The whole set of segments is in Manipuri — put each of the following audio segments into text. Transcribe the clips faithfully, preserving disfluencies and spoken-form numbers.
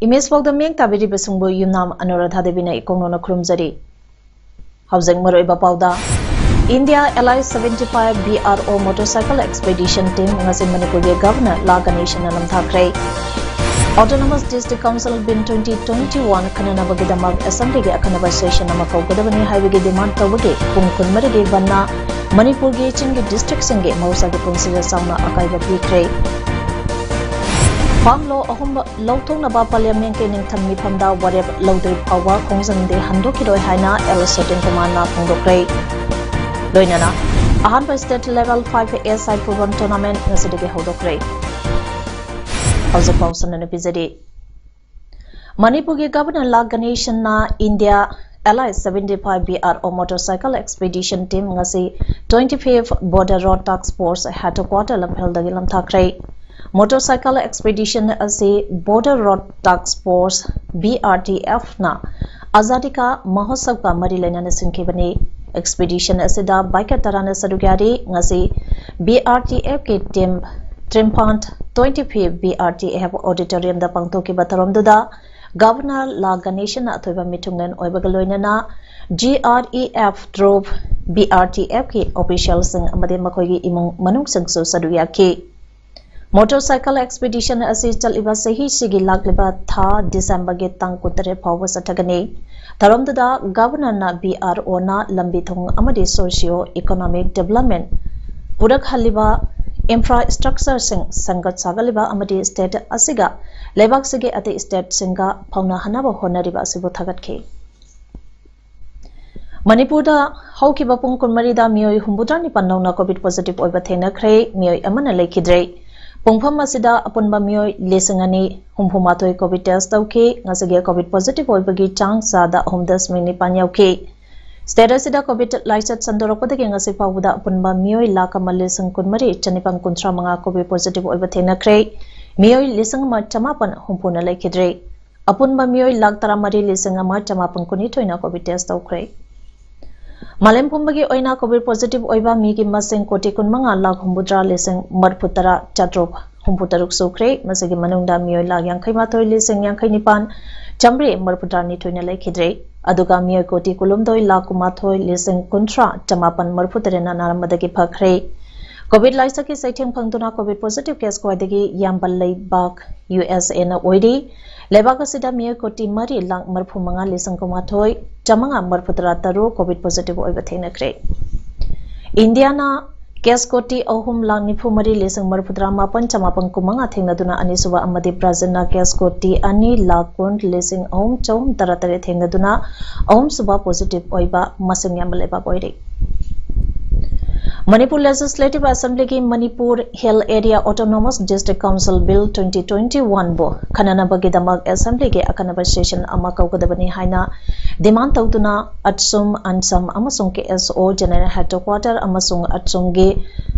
Image ꯄꯥꯎꯗꯝ ꯃꯤꯠꯌꯦꯡ ꯇꯥꯕꯤꯔꯤꯕꯁꯤꯡꯕꯨ ꯌꯨꯝꯅꯥꯝ ꯑꯅꯨꯔꯥꯙꯥ ꯗꯦꯕꯤꯅ ꯏꯀꯣꯛ ꯅꯧꯅ ꯈꯨꯔꯨꯝꯖꯔꯤ꯫ ꯍꯧꯖꯤꯛ ꯃꯔꯨꯑꯣꯏꯕ ꯄꯥꯎꯗ, India Allies seventy five B R O motorcycle expedition team ꯉꯁꯤ ꯃꯅꯤꯄꯨꯔꯒꯤ Governor ꯂꯥ ꯒꯅꯦꯁꯟꯅ ꯅꯝꯊꯈ꯭ꯔꯦ꯫ Autonomous District Council Bill twenty twenty-one ꯈꯟꯅꯅꯕꯒꯤꯗꯃꯛ Assemblyꯒꯤ ꯑꯈꯟꯅꯕ session ꯑꯃ ꯀꯧꯒꯗꯕꯅꯤ ꯍꯥꯏꯕꯒꯤ demand ꯇꯧꯕꯒꯤ ꯄꯨꯡ ꯀꯨꯟꯃꯔꯤꯒꯤ ꯕꯟꯅ ꯃꯅꯤꯄꯨꯔꯒꯤ ꯆꯤꯡꯒꯤ districtꯁꯤꯡꯒꯤ ꯃꯍꯧꯁꯥꯒꯤ ꯄꯨꯟꯁꯤꯗ ꯆꯥꯎꯅ ꯑꯀꯥꯏꯕ ꯄꯤꯈ꯭ꯔꯦ꯫ Farm Law ꯑꯍꯨꯝ ꯂꯧꯊꯣꯛꯅꯕ Parliamentꯀꯤ ꯅꯤꯡꯊꯝ ꯃꯤꯐꯝꯗ ꯋꯥꯔꯦꯞ ꯂꯧꯗ꯭ꯔꯤ ꯐꯥꯎꯕ ꯈꯣꯡꯖꯪꯗꯤ ꯍꯟꯗꯣꯛꯈꯤꯔꯣꯏ ꯍꯥꯏꯅ ꯑꯦꯜ ꯁꯇꯤꯟ ꯀꯨꯃꯥꯔꯅ ꯐꯣꯡꯗꯣꯛꯈ꯭ꯔꯦ꯫ ꯂꯣꯏꯅꯅ ꯑꯍꯥꯟꯕ State Level five A ꯁꯥꯏ ꯐꯨꯠꯕꯣꯜ tournament ꯉꯁꯤꯗꯒꯤ ꯍꯧꯗꯣꯛꯈ꯭ꯔꯦ꯫ ꯍꯧꯖꯤꯛ ꯄꯥꯎ ꯁꯟꯗꯣꯛꯅ ꯄꯤꯖꯔꯤ꯫ ꯃꯅꯤꯄꯨꯔꯒꯤ Governor ꯂꯥ ꯒꯅꯦꯁꯟꯅ India Allies seventy five B R O motorcycle expedition team ꯉꯁꯤ twenty fifth Border Road Task Force headquarter ꯂꯝꯐꯦꯜꯗꯒꯤ ꯂꯝꯊꯥꯈ꯭ꯔꯦ꯫ Motorcycle expedition ꯑꯁꯤ Border Road Task Force, B R T F ꯅ Azadi Ka Mahotsavꯀ ꯃꯔꯤ ꯂꯩꯅꯅ ꯁꯤꯟꯈꯤꯕꯅꯤ꯫ Expedition ꯑꯁꯤꯗ biker ꯇꯔꯥꯅ ꯁꯔꯨꯛ ꯌꯥꯔꯤ꯫ ꯉꯁꯤ B R T F ꯀꯤ team ꯇ꯭ꯔꯤꯝꯐꯥꯟ twenty fifth B R T F auditoriumꯗ ꯄꯥꯡꯊꯣꯛꯈꯤꯕ ꯊꯧꯔꯝꯗꯨꯗ Governor ꯂꯥ ꯒꯅꯦꯁꯟꯅ ꯑꯊꯣꯏꯕ ꯃꯤꯊꯨꯡꯂꯦꯟ ꯑꯣꯏꯕꯒ ꯂꯣꯏꯅꯅ G R E F troop, B R T F ꯀꯤ officialꯁꯤꯡ ꯑꯃꯗꯤ ꯃꯈꯣꯏꯒꯤ ꯏꯃꯨꯡ ꯃꯅꯨꯡꯁꯤꯡꯁꯨ ꯁꯔꯨꯛ ꯌꯥꯈꯤ꯫ Motorcycle expedition ꯑꯁꯤ ꯆꯠꯂꯤꯕ ꯆꯍꯤꯁꯤꯒꯤ ꯂꯥꯛꯂꯤꯕ ꯊꯥ Decemberꯒꯤ ꯇꯥꯡ ꯀꯨꯟꯇꯔꯦꯠ ꯐꯥꯎꯕ ꯆꯠꯊꯒꯅꯤ꯫ ꯊꯧꯔꯝꯗꯨꯗ Governorꯅ B R Oꯅ ꯂꯝꯕꯤ ꯊꯣꯡ ꯑꯃꯗꯤ socio economic development ꯄꯨꯔꯛꯍꯜꯂꯤꯕ infrastructureꯁꯤꯡ ꯁꯦꯝꯒꯠ ꯁꯥꯒꯠꯂꯤꯕ ꯑꯃꯗꯤ state ꯑꯁꯤꯒ ꯂꯩꯕꯥꯛꯁꯤꯒꯤ ꯑꯇꯩ stateꯁꯤꯡꯒ ꯐꯥꯎꯅꯍꯟꯅꯕ ꯍꯣꯠꯅꯔꯤꯕ ꯑꯁꯤꯕꯨ ꯊꯥꯒꯠꯈꯤ꯫ ꯃꯅꯤꯄꯨꯔꯗ ꯍꯧꯈꯤꯕ ꯄꯨꯡ ꯀꯨꯟꯃꯔꯤꯗ ꯃꯤꯑꯣꯏ ꯍꯨꯝꯐꯨꯇꯔꯥ ꯅꯤꯄꯥꯟ ꯅꯧꯅ COVID positive ꯑꯣꯏꯕ ꯊꯦꯡꯅꯈ꯭ꯔꯦ, ꯃꯤꯑꯣꯏ ꯑꯃꯅ ꯂꯩꯈꯤꯗ꯭ꯔꯦ꯫ ꯄꯨꯡꯐꯝ ꯑꯁꯤꯗ ꯑꯄꯨꯟꯕ ꯃꯤꯑꯣꯏ ꯂꯤꯁꯤꯡ ꯑꯅꯤ ꯍꯨꯝꯐꯨ ꯃꯥꯊꯣꯏ COVID test ꯇꯧꯈꯤ꯫ ꯉꯁꯤꯒꯤ COVID positive ꯑꯣꯏꯕꯒꯤ ꯆꯥꯡ ꯆꯥꯗ ꯑꯍꯨꯝ ꯗꯁꯃꯤꯛ ꯅꯤꯄꯥꯟ ꯌꯧꯈꯤ꯫ State ꯑꯁꯤꯗ COVID ꯂꯥꯏꯆꯠ ꯁꯟꯗꯣꯔꯛꯄꯗꯒꯤ ꯉꯁꯤ ꯐꯥꯎꯕꯗ ꯑꯄꯨꯟꯕ ꯃꯤꯑꯣꯏ ꯂꯥꯈ ꯑꯃ ꯂꯤꯁꯤꯡ ꯀꯨꯟꯃꯔꯤ ꯆꯅꯤꯄꯥꯟ ꯀꯨꯟꯊ꯭ꯔꯥ ꯃꯉꯥ COVID positive ꯑꯣꯏꯕ ꯊꯦꯡꯅꯈ꯭ꯔꯦ꯫ ꯃꯤꯑꯣꯏ ꯂꯤꯁꯤꯡ ꯑꯃ ꯆꯃꯥꯄꯟ ꯍꯨꯝꯐꯨꯅ ꯂꯩꯈꯤꯗ꯭ꯔꯦ꯫ ꯑꯄꯨꯟꯕ ꯃꯤꯑꯣꯏ ꯂꯥꯈ ꯇꯔꯥꯃꯔꯤ ꯂꯤꯁꯤꯡ ꯑꯃ ꯆꯃꯥꯄꯟ ꯀꯨꯟꯅꯤꯊꯣꯏꯅ COVID test ꯇꯧꯈ꯭ꯔꯦ꯫ ꯃꯥꯂꯦꯝ ꯄꯨꯝꯕꯒꯤ ꯑꯣꯏꯅ COVID positive ꯑꯣꯏꯕ ꯃꯤꯒꯤ ꯃꯁꯤꯡ ꯀꯣꯇꯤ ꯀꯨꯟꯃꯉꯥ ꯂꯥꯈ ꯍꯨꯝꯐꯨꯇꯔꯥ ꯂꯤꯁꯤꯡ ꯃꯔꯤꯐꯨꯇꯔꯥ ꯆꯥꯇ꯭ꯔꯨꯛ ꯍꯨꯝꯐꯨꯇꯔꯨꯛ ꯁꯨꯈ꯭ꯔꯦ꯫ ꯃꯁꯤꯒꯤ ꯃꯅꯨꯡꯗ ꯃꯤꯑꯣꯏ ꯂꯥꯈ ꯌꯥꯡꯈꯩ ꯃꯥꯊꯣꯏ ꯂꯤꯁꯤꯡ ꯌꯥꯡꯈꯩ ꯅꯤꯄꯥꯟ ꯆꯥꯃꯔꯤ ꯃꯔꯤꯐꯨꯇꯔꯥ ꯅꯤꯊꯣꯏꯅ ꯂꯩꯈꯤꯗ꯭ꯔꯦ꯫ ꯑꯗꯨꯒ ꯃꯤꯑꯣꯏ ꯀꯣꯇꯤ ꯀꯨꯟꯍꯨꯝꯗꯣꯏ ꯂꯥꯈ ꯀꯨꯟꯃꯥꯊꯣꯏ ꯂꯤꯁꯤꯡ ꯀꯨꯟꯊ꯭ꯔꯥ ꯆꯃꯥꯄꯟ ꯃꯔꯤꯐꯨꯇꯔꯦꯠꯅ ꯅꯥꯔꯝꯕꯗꯒꯤ ꯐꯈ꯭ꯔꯦ꯫ COVID ꯂꯥꯏꯆꯠꯀꯤ ꯆꯩꯊꯦꯡ ꯐꯪꯗꯨꯅ COVID positive case ꯈ꯭ꯋꯥꯏꯗꯒꯤ ꯌꯥꯝꯕ ꯂꯩꯕꯥꯛ USAꯅ ꯑꯣꯏꯔꯤ꯫ ꯂꯩꯕꯥꯛ ꯑꯁꯤꯗ ꯃꯤꯑꯣꯏ ꯀꯣꯇꯤ ꯃꯔꯤ ꯂꯥꯈ ꯃꯔꯤꯐꯨ ꯃꯉꯥ ꯂꯤꯁꯤꯡ ꯀꯨꯟꯃꯥꯊꯣꯏ ꯆꯥꯃꯉꯥ ꯃꯔꯤꯐꯨꯇꯔꯥ ꯇꯔꯨꯛ COVID positive ꯑꯣꯏꯕ ꯊꯦꯡꯅꯈ꯭ꯔꯦ꯫ ꯏꯟꯗꯤꯌꯥꯅ case ꯀꯣꯇꯤ ꯑꯍꯨꯝ ꯂꯥꯈ ꯅꯤꯐꯨ ꯃꯔꯤ ꯂꯤꯁꯤꯡ ꯃꯔꯤꯐꯨꯇꯔꯥ ꯃꯥꯄꯟ ꯆꯃꯥꯄꯟ ꯀꯨꯟꯃꯉꯥ ꯊꯦꯡꯅꯗꯨꯅ ꯑꯅꯤꯁꯨꯕ ꯑꯃꯗꯤ ꯕ꯭ꯔꯥꯖꯤꯜꯅ case ꯀꯣꯇꯤ ꯑꯅꯤ ꯂꯥꯈ ꯀꯨꯟ ꯂꯤꯁꯤꯡ ꯑꯍꯨꯝ ꯆꯍꯨꯝ ꯇꯔꯥꯇꯔꯦꯠ ꯊꯦꯡꯅꯗꯨꯅ ꯑꯍꯨꯝꯁꯨꯕ positive ꯑꯣꯏꯕ ꯃꯁꯤꯡ ꯌꯥꯝꯕ ꯂꯩꯕꯥꯛ ꯑꯣꯏꯔꯤ꯫ Manipur Legislative Assemblyꯒꯤ Manipur Hill Area Autonomous District Council Bill twenty twenty-oneꯕꯨ ꯈꯟꯅꯅꯕꯒꯤꯗꯃꯛ Assemblyꯒꯤ ꯑꯈꯟꯅꯕ session ꯑꯃ ꯀꯧꯒꯗꯕꯅꯤ ꯍꯥꯏꯅ demand ꯇꯧꯗꯨꯅ ꯑꯠꯁꯨꯝ, ꯑꯟꯁꯝ ꯑꯃꯁꯨꯡ KSO General Headquarter ꯑꯃꯁꯨꯡ ꯑꯠꯁꯨꯝꯒꯤ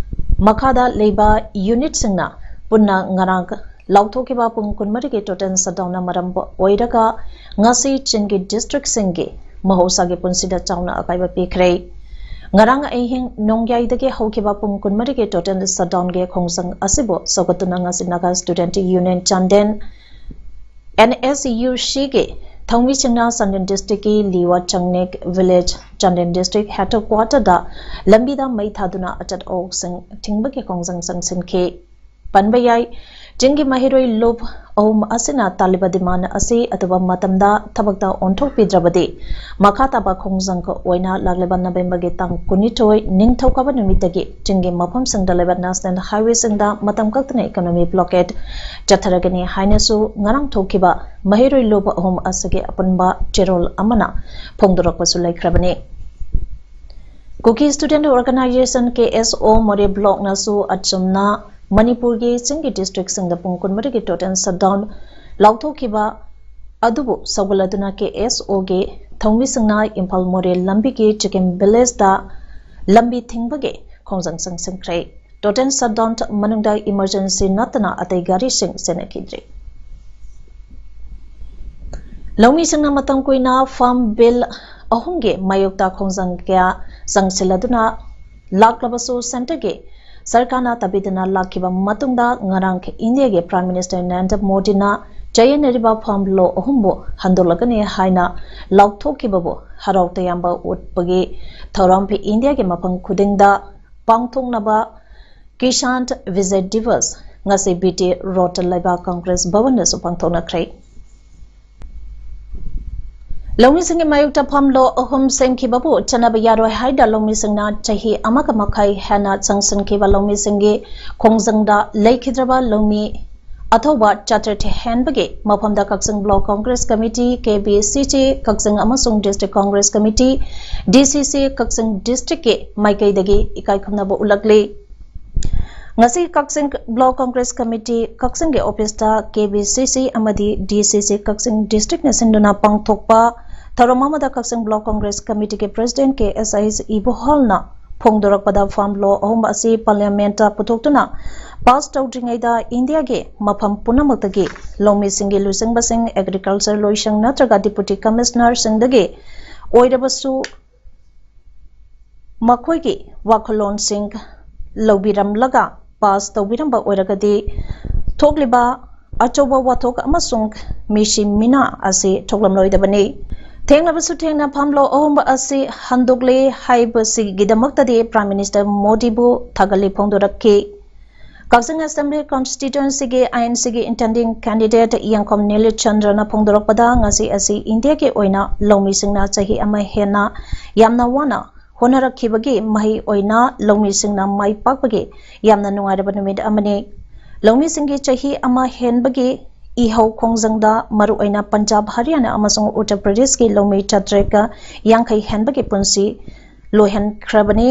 ꯃꯈꯥꯗ ꯂꯩꯕ unitꯁꯤꯡꯅ ꯄꯨꯟꯅ ꯉꯔꯥꯡ ꯂꯥꯎꯊꯣꯛꯈꯤꯕ ꯄꯨꯡ ꯀꯨꯟꯃꯔꯤꯒꯤ total shutdownꯅ ꯃꯔꯝ ꯑꯣꯏꯔꯒ ꯉꯁꯤ ꯆꯤꯡꯒꯤ districtꯁꯤꯡꯒꯤ ꯃꯍꯧꯁꯥꯒꯤ ꯄꯨꯟꯁꯤꯗ ꯆꯥꯎꯅ ꯑꯀꯥꯏꯕ ꯄꯤꯈ꯭ꯔꯦ꯫ ꯉꯔꯥꯡ ꯑꯍꯤꯡ ꯅꯣꯡꯌꯥꯏꯗꯒꯤ ꯍꯧꯈꯤꯕ ꯄꯨꯡ ꯀꯨꯟꯃꯔꯤꯒꯤ total shutdownꯒꯤ ꯈꯣꯡꯖꯪ ꯑꯁꯤꯕꯨ ꯁꯧꯒꯠꯇꯨꯅ ꯉꯁꯤ Naga Student Union Chandel, NSUCꯒꯤ ꯊꯧꯃꯤꯁꯤꯡꯅ Chandel districtꯀꯤ Liwa Changnek village, Chandel district headquarterꯗ ꯂꯝꯕꯤꯗ ꯃꯩ ꯊꯥꯗꯨꯅ ꯑꯆꯠ ꯑꯋꯣꯛꯁꯤꯡ ꯊꯤꯡꯕꯒꯤ ꯈꯣꯡꯖꯪ ꯆꯪꯁꯤꯟꯈꯤ꯫ ꯄꯟꯕ ꯌꯥꯏ꯫ ꯆꯤꯡꯒꯤ ꯃꯍꯩꯔꯣꯏ ꯂꯨꯞ ꯑꯍꯨꯝ ꯑꯁꯤꯅ ꯇꯥꯜꯂꯤꯕ demand ꯑꯁꯤ ꯑꯊꯨꯕ ꯃꯇꯝꯗ ꯊꯕꯛꯇ ꯑꯣꯟꯊꯣꯛꯄꯤꯗ꯭ꯔꯕꯗꯤ ꯃꯈꯥ ꯇꯥꯕ ꯈꯣꯡꯖꯪ ꯑꯣꯏꯅ ꯂꯥꯛꯂꯤꯕ Novemberꯒꯤ ꯇꯥꯡ ꯀꯨꯟꯅꯤꯊꯣꯏ ꯅꯤꯡꯊꯧꯀꯥꯕ ꯅꯨꯃꯤꯠꯇꯒꯤ ꯆꯤꯡꯒꯤ ꯃꯐꯝꯁꯤꯡꯗ ꯂꯩꯕ national highwayꯁꯤꯡꯗ ꯃꯇꯝ ꯀꯛꯇꯅ economic blockade ꯆꯠꯊꯔꯒꯅꯤ ꯍꯥꯏꯅꯁꯨ ꯉꯔꯥꯡ ꯊꯣꯛꯈꯤꯕ ꯃꯍꯩꯔꯣꯏ ꯂꯨꯞ ꯑꯍꯨꯝ ꯑꯁꯤꯒꯤ ꯑꯄꯨꯟꯕ ꯆꯦꯔꯣꯜ ꯑꯃꯅ ꯐꯣꯡꯗꯣꯔꯛꯄꯁꯨ ꯂꯩꯈ꯭ꯔꯕꯅꯤ꯫ Kuki Student Organisation, KSO, Moreh blockꯅꯁꯨ ꯑꯆꯨꯝꯅ ꯃꯅꯤꯄꯨꯔꯒꯤ ꯆꯤꯡꯒꯤ ꯗꯤꯁꯇ꯭ꯔꯤꯛꯁꯤꯡꯗ ꯄꯨꯡ ꯀꯨꯟꯃꯔꯤꯒꯤ ꯇꯣꯇꯦꯜ ꯁꯠꯗꯥꯎꯟ ꯂꯥꯎꯊꯣꯛꯈꯤꯕ ꯑꯗꯨꯕꯨ ꯁꯧꯒꯠꯂꯗꯨꯅ ꯀꯦ ꯑꯦꯁ ꯑꯣꯒꯤ ꯊꯧꯃꯤꯁꯤꯡꯅ ꯏꯝꯐꯥꯜ ꯃꯣꯔꯦ ꯂꯝꯕꯤꯒꯤ ꯆꯤꯀꯦꯝ ꯚꯤꯂꯦꯖꯇ ꯂꯝꯕꯤ ꯊꯤꯡꯕꯒꯤ ꯈꯣꯡꯖꯪ ꯆꯪꯁꯤꯟꯈ꯭ꯔꯦ꯫ ꯇꯣꯇꯦꯜ ꯁꯠꯗꯥꯎꯟ ꯃꯅꯨꯡꯗ ꯏꯃꯔꯖꯦꯟꯁꯤ ꯅꯠꯇꯅ ꯑꯇꯩ ꯒꯥꯔꯤꯁꯤꯡ ꯆꯦꯟꯅꯈꯤꯗ꯭ꯔꯤ꯫ ꯂꯧꯃꯤꯁꯤꯡꯅ ꯃꯇꯝ ꯀꯨꯏꯅ ꯐꯥꯔꯝ ꯕꯤꯜ ꯑꯍꯨꯝꯒꯤ ꯃꯥꯌꯣꯛꯇ ꯈꯣꯡꯖꯪ ꯀꯌꯥ ꯆꯪꯁꯤꯜꯂꯗꯨꯅ ꯂꯥꯛꯂꯕꯁꯨ ꯁꯦꯟꯇꯔꯒꯤ ꯁꯔꯀꯥꯔꯅ ꯇꯥꯕꯤꯗꯅ ꯂꯥꯛꯈꯤꯕ ꯃꯇꯨꯡꯗ ꯉꯔꯥꯡ ꯏꯟꯗꯤꯌꯥꯒꯤ ꯄ꯭ꯔꯥꯏꯝ ꯃꯤꯅꯤꯁꯇꯔ ꯅꯔꯦꯟꯗ꯭ꯔ ꯃꯣꯗꯤꯅ ꯆꯌꯦꯠꯅꯔꯤꯕ ꯐꯥꯔꯝ ꯂꯣ ꯑꯍꯨꯝꯕꯨ ꯍꯟꯗꯣꯛꯂꯒꯅꯤ ꯍꯥꯏꯅ ꯂꯥꯎꯊꯣꯛꯈꯤꯕꯕꯨ ꯍꯔꯥꯎ ꯇꯌꯥꯝꯕ ꯎꯠꯄꯒꯤ ꯊꯧꯔꯝ ꯏꯟꯗꯤꯌꯥꯒꯤ ꯃꯐꯝ ꯈꯨꯗꯤꯡꯗ ꯄꯥꯡꯊꯣꯛꯅꯕ ꯀꯤꯁꯥꯟ ꯚꯤꯖꯌ ꯗꯤꯕꯁ ꯉꯁꯤ ꯕꯤ ꯇꯤ ꯔꯣꯗꯇ ꯂꯩꯕ ꯀꯪꯒ꯭ꯔꯦꯁ ꯚꯕꯟꯗꯁꯨ ꯄꯥꯡꯊꯣꯛꯅꯈ꯭ꯔꯦ꯫ ꯂꯧꯃꯤꯁꯤꯡꯒꯤ ꯃꯥꯌꯣꯛꯇ ꯐꯥꯔꯝ ꯂꯣ ꯑꯍꯨꯝ ꯁꯦꯝꯈꯤꯕꯕꯨ ꯆꯠꯅꯕ ꯌꯥꯔꯣꯏ ꯍꯥꯏꯅ ꯂꯧꯃꯤꯁꯤꯡꯅ ꯆꯍꯤ ꯑꯃꯒ ꯃꯈꯥꯏ ꯍꯦꯟꯅ ꯆꯪꯁꯤꯟꯈꯤꯕ ꯂꯧꯃꯤꯁꯤꯡꯒꯤ ꯈꯣꯡꯖꯪꯗ ꯂꯩꯈꯤꯗ꯭ꯔꯕ ꯂꯧꯃꯤ ꯑꯊꯧꯕ ꯆꯥꯇ꯭ꯔꯦꯠ ꯍꯦꯟꯕꯒꯤ ꯃꯐꯝꯗ ꯀꯛꯆꯤꯡ ꯕ꯭ꯂꯣꯛ ꯀꯪꯒ꯭ꯔꯦꯁ ꯀꯃꯤꯇꯤ, ꯀꯦ ꯕꯤ ꯁꯤ ꯁꯤ ꯀꯛꯆꯤꯡ ꯑꯃꯁꯨꯡ ꯗꯤꯁꯇ꯭ꯔꯤꯛ ꯀꯪꯒ꯭ꯔꯦꯁ ꯀꯃꯤꯇꯤ, ꯗꯤ ꯁꯤ ꯁꯤ ꯀꯛꯆꯤꯡ ꯗꯤꯁꯇ꯭ꯔꯤꯛꯀꯤ ꯃꯥꯏꯀꯩꯗꯒꯤ ꯏꯀꯥꯏ ꯈꯨꯝꯅꯕ ꯎꯠꯂꯛꯂꯤ꯫ ꯉꯁꯤ ꯀꯛꯆꯤꯡ ꯕ꯭ꯂꯣꯛ ꯀꯪꯒ꯭ꯔꯦꯁ ꯀꯃꯤꯇꯤ ꯀꯛꯆꯤꯡꯒꯤ ꯑꯣꯐꯤꯁꯇ ꯀꯦ ꯕꯤ ꯁꯤ ꯁꯤ ꯑꯃꯗꯤ ꯗꯤ ꯁꯤ ꯁꯤ ꯀꯛꯆꯤꯡ ꯗꯤꯁꯇ꯭ꯔꯤꯛꯅ ꯁꯤꯟꯗꯨꯅ ꯄꯥꯡꯊꯣꯛꯄ ꯊꯧꯔꯝ ꯑꯃꯗ ꯀꯛꯆꯤꯡ ꯕ꯭ꯂꯣꯛ ꯀꯪꯒ꯭ꯔꯦꯁ ꯀꯃꯤꯇꯤꯒꯤ ꯄ꯭ꯔꯦꯁꯤꯗꯦꯟ ꯀꯦ ꯑꯦꯁ ꯑꯩꯆ ꯏꯕꯣꯍꯜꯅ ꯐꯣꯡꯗꯣꯔꯛꯄꯗ, ꯐꯥꯔꯝ ꯂꯣ ꯑꯍꯨꯝ ꯑꯁꯤ ꯄꯥꯔꯂꯤꯌꯥꯃꯦꯟꯠꯇ ꯄꯨꯊꯣꯛꯇꯨꯅ ꯄꯥꯁ ꯇꯧꯗ꯭ꯔꯤꯉꯩꯗ ꯏꯟꯗꯤꯌꯥꯒꯤ ꯃꯐꯝ ꯄꯨꯝꯅꯃꯛꯇꯒꯤ ꯂꯧꯃꯤꯁꯤꯡꯒꯤ ꯂꯨꯆꯤꯡꯕꯁꯤꯡ, ꯑꯦꯒ꯭ꯔꯤꯀꯜꯆꯔ ꯂꯣꯏꯁꯪ ꯅꯠꯇ꯭ꯔꯒ ꯗꯤꯄꯨꯇꯤ ꯀꯃꯤꯁꯅꯔꯁꯤꯡꯗꯒꯤ ꯑꯣꯏꯔꯕꯁꯨ ꯃꯈꯣꯏꯒꯤ ꯋꯥꯈꯜꯂꯣꯟꯁꯤꯡ ꯂꯧꯕꯤꯔꯝꯂꯒ ꯄꯥꯁ ꯇꯧꯕꯤꯔꯝꯕ ꯑꯣꯏꯔꯒꯗꯤ ꯊꯣꯛꯂꯤꯕ ꯑꯆꯧꯕ ꯋꯥꯊꯣꯛ ꯑꯃꯁꯨꯡ ꯃꯤꯁꯤ ꯃꯤꯅꯥ ꯑꯁꯤ ꯊꯣꯛꯂꯝꯂꯣꯏꯗꯕꯅꯤ꯫ ꯊꯦꯡꯂꯕꯁꯨ ꯊꯦꯡꯅ ꯐꯥꯔꯝ ꯂꯣ ꯑꯍꯨꯝꯕ ꯑꯁꯤ ꯍꯟꯗꯣꯛꯂꯦ ꯍꯥꯏꯕꯁꯤꯒꯤꯗꯃꯛꯇꯗꯤ ꯄ꯭ꯔꯥꯏꯝ ꯃꯤꯅꯤꯁꯇꯔ ꯃꯣꯗꯤꯕꯨ ꯊꯥꯒꯠꯂꯤ ꯐꯣꯡꯗꯣꯔꯛꯈꯤ꯫ ꯀꯛꯆꯤꯡ ꯑꯦꯁꯦꯝꯕ꯭ꯂꯤ ꯀꯟꯁꯇꯤꯇ꯭ꯋꯦꯟꯁꯤꯒꯤ ꯑꯥꯏ ꯑꯦꯟ ꯁꯤꯒꯤ ꯏꯟꯇꯦꯟꯗꯤꯡ ꯀꯦꯟꯗꯤꯗꯦꯠ ꯏꯌꯥꯡꯈꯣꯝ ꯅꯤꯂꯤꯠ ꯆꯟꯗ꯭ꯔꯅ ꯐꯣꯡꯗꯣꯔꯛꯄꯗ, ꯉꯁꯤ ꯑꯁꯤ ꯏꯟꯗꯤꯌꯥꯒꯤ ꯑꯣꯏꯅ ꯂꯧꯃꯤꯁꯤꯡꯅ ꯆꯍꯤ ꯑꯃ ꯍꯦꯟꯅ ꯌꯥꯝꯅ ꯋꯥꯅ ꯍꯣꯠꯅꯔꯛꯈꯤꯕꯒꯤ ꯃꯍꯩ ꯑꯣꯏꯅ ꯂꯧꯃꯤꯁꯤꯡꯅ ꯃꯥꯏ ꯄꯥꯛꯄꯒꯤ ꯌꯥꯝꯅ ꯅꯨꯡꯉꯥꯏꯔꯕ ꯅꯨꯃꯤꯠ ꯑꯃꯅꯤ꯫ ꯂꯧꯃꯤꯁꯤꯡꯒꯤ ꯆꯍꯤ ꯑꯃ ꯍꯦꯟꯕꯒꯤ ꯏꯍꯧ ꯈꯣꯡꯖꯪꯗ ꯃꯔꯨꯑꯣꯏꯅ ꯄꯟꯖꯥꯕ, ꯍꯔꯤꯌꯥꯅꯥ ꯑꯃꯁꯨꯡ ꯎꯠꯇꯔ ꯄ꯭ꯔꯗꯦꯁꯀꯤ ꯂꯧꯃꯤ ꯆꯥꯇ꯭ꯔꯦꯠꯀ ꯌꯥꯡꯈꯩ ꯍꯦꯟꯕꯒꯤ ꯄꯨꯟꯁꯤ ꯂꯣꯏꯍꯟꯈ꯭ꯔꯕꯅꯤ꯫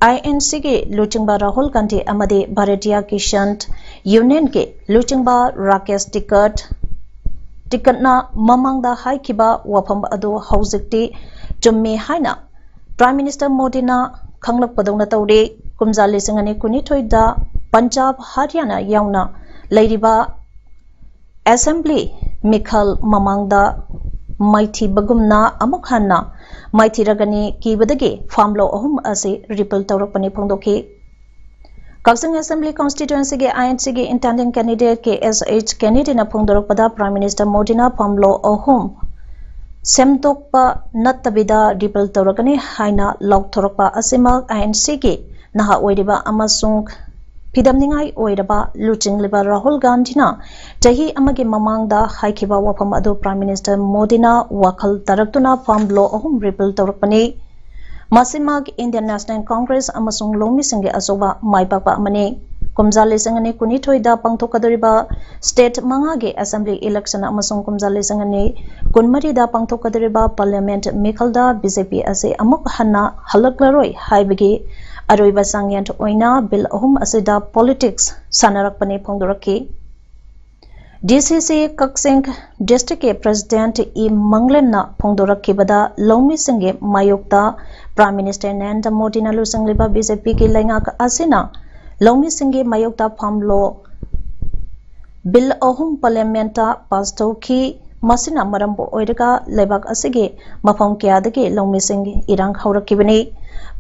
ꯑꯥꯏ ꯑꯦꯟ ꯁꯤꯒꯤ ꯂꯨꯆꯤꯡꯕ ꯔꯥꯍꯨꯜ ꯒꯥꯟꯙꯤ ꯑꯃꯗꯤ ꯚꯥꯔꯇꯤꯌꯥ ꯀꯤꯁꯥꯟ ꯌꯨꯅꯤꯌꯟꯒꯤ ꯂꯨꯆꯤꯡꯕ ꯔꯥꯀꯦꯁ ꯇꯤꯀꯠ ꯇꯤꯀꯠꯅ ꯃꯃꯥꯡꯗ ꯍꯥꯏꯈꯤꯕ ꯋꯥꯐꯝ ꯑꯗꯨ ꯍꯧꯖꯤꯛꯇꯤ ꯆꯨꯝꯃꯤ ꯍꯥꯏꯅ Prime Minister ꯃꯣꯗꯤꯅ ꯈꯪꯂꯛꯄꯗꯧꯅ ꯇꯧꯔꯤ꯫ ꯀꯨꯝꯖꯥ ꯂꯤꯁꯤꯡ ꯑꯅꯤ ꯀꯨꯟꯅꯤꯊꯣꯏꯗ ꯄꯟꯖꯥꯕ, ꯍꯔꯤꯌꯥꯅꯥ ꯌꯥꯎꯅ ꯂꯩꯔꯤꯕ ꯑꯦꯁꯦꯝꯕ꯭ꯂꯤ ꯃꯤꯈꯜ ꯃꯃꯥꯡꯗ ꯃꯥꯏꯊꯤꯕꯒꯨꯝꯅ ꯑꯃꯨꯛ ꯍꯟꯅ ꯃꯥꯏꯊꯤꯔꯒꯅꯤ ꯀꯤꯕꯗꯒꯤ ꯐꯥꯝ ꯂꯣ ꯑꯍꯨꯝ ꯑꯁꯤ ꯔꯤꯄꯤꯜ ꯇꯧꯔꯛꯄꯅꯤ ꯐꯣꯡꯗꯣꯛꯈꯤ꯫ ꯀꯛꯆꯤꯡ ꯑꯦꯁꯦꯝꯕ꯭ꯂꯤ ꯀꯣꯟꯁꯇꯤꯇ꯭ꯋꯦꯟꯁꯤꯒꯤ ꯑꯥꯏ ꯑꯦꯟ ꯁꯤꯒꯤ ꯏꯟꯇꯦꯟꯗꯤꯡ ꯀꯦꯟꯗꯤꯗꯦꯠ ꯀꯦ ꯑꯦꯁ ꯑꯩꯆ ꯀꯦꯅꯦꯗꯤꯅ ꯐꯣꯡꯗꯣꯔꯛꯄꯗ Prime Minister ꯃꯣꯗꯤꯅ ꯐꯥꯝ ꯂꯣ ꯑꯍꯨꯝ ꯁꯦꯝꯗꯣꯛꯄ ꯅꯠꯇꯕꯤꯗ ꯔꯤꯄꯤꯜ ꯇꯧꯔꯛꯀꯅꯤ ꯍꯥꯏꯅ ꯂꯥꯎꯊꯣꯔꯛꯄ ꯑꯁꯤꯃꯛ ꯑꯥꯏ ꯑꯦꯟ ꯁꯤꯒꯤ ꯅꯍꯥ ꯑꯣꯏꯔꯤꯕ ꯑꯃꯁꯨꯡ ꯐꯤꯗꯝꯅꯤꯡꯉꯥꯏ ꯑꯣꯏꯔꯕ ꯂꯨꯆꯤꯡꯂꯤꯕ ꯔꯥꯍꯨꯜ ꯒꯥꯟꯙꯤꯅ ꯆꯍꯤ ꯑꯃꯒꯤ ꯃꯃꯥꯡꯗ ꯍꯥꯏꯈꯤꯕ ꯋꯥꯐꯝ ꯑꯗꯨ Prime Minister ꯃꯣꯗꯤꯅ ꯋꯥꯈꯜ ꯇꯥꯔꯛꯇꯨꯅ ꯐꯥꯝ ꯂꯣ ꯑꯍꯨꯝ ꯔꯤꯄꯤꯜ ꯇꯧꯔꯛꯄꯅꯤ꯫ ꯃꯁꯤꯃꯛ Indian National Congress ꯑꯃꯁꯨꯡ ꯂꯧꯃꯤꯁꯤꯡꯒꯤ ꯑꯆꯧꯕ ꯃꯥꯏꯄꯥꯛꯄ ꯑꯃꯅꯤ꯫ ꯀꯨꯝꯖꯥ ꯂꯤꯁꯤꯡ ꯑꯅꯤ ꯀꯨꯟꯅꯤꯊꯣꯏꯗ ꯄꯥꯡꯊꯣꯛꯀꯗꯧꯔꯤꯕ state ꯃꯉꯥꯒꯤ assembly election ꯑꯃꯁꯨꯡ ꯀꯨꯝꯖꯥ ꯂꯤꯁꯤꯡ ꯑꯅꯤ ꯀꯨꯟꯃꯔꯤꯗ ꯄꯥꯡꯊꯣꯛꯀꯗꯧꯔꯤꯕ parliament ꯃꯤꯈꯜꯗ ꯕꯤ ꯖꯦ ꯄꯤ ꯑꯁꯤ ꯑꯃꯨꯛ ꯍꯟꯅ ꯍꯜꯂꯛꯂꯔꯣꯏ ꯍꯥꯏꯕꯒꯤ ꯑꯔꯣꯏꯕ ꯆꯥꯡꯌꯦꯡ ꯑꯣꯏꯅ bill ꯑꯍꯨꯝ ꯑꯁꯤꯗ politics ꯁꯥꯟꯅꯔꯛꯄꯅꯤ ꯐꯣꯡꯗꯣꯔꯛꯈꯤ꯫ ꯗꯤ ꯁꯤ ꯁꯤ ꯀꯛꯆꯤꯡ districtꯀꯤ president ꯏ ꯃꯪꯂꯦꯝꯅ ꯐꯣꯡꯗꯣꯔꯛꯈꯤꯕꯗ ꯂꯧꯃꯤꯁꯤꯡꯒꯤ ꯃꯥꯌꯣꯛꯇ Prime Minister ꯅꯔꯦꯟꯗ꯭ꯔ ꯃꯣꯗꯤꯅ ꯂꯨꯆꯤꯡꯂꯤꯕ ꯕꯤ ꯖꯦ ꯄꯤꯒꯤ ꯂꯩꯉꯥꯛ ꯑꯁꯤꯅ ꯂꯧꯃꯤꯁꯤꯡꯒꯤ ꯃꯥꯌꯣꯛꯇ farm law bill ꯑꯍꯨꯝ parliamentꯇ pass ꯇꯧꯈꯤ꯫ ꯃꯁꯤꯅ ꯃꯔꯝ ꯑꯣꯏꯔꯒ ꯂꯩꯕꯥꯛ ꯑꯁꯤꯒꯤ ꯃꯐꯝ ꯀꯌꯥꯗꯒꯤ ꯂꯧꯃꯤꯁꯤꯡꯒꯤ ꯏꯔꯥꯡ ꯍꯧꯔꯛꯈꯤꯕꯅꯤ꯫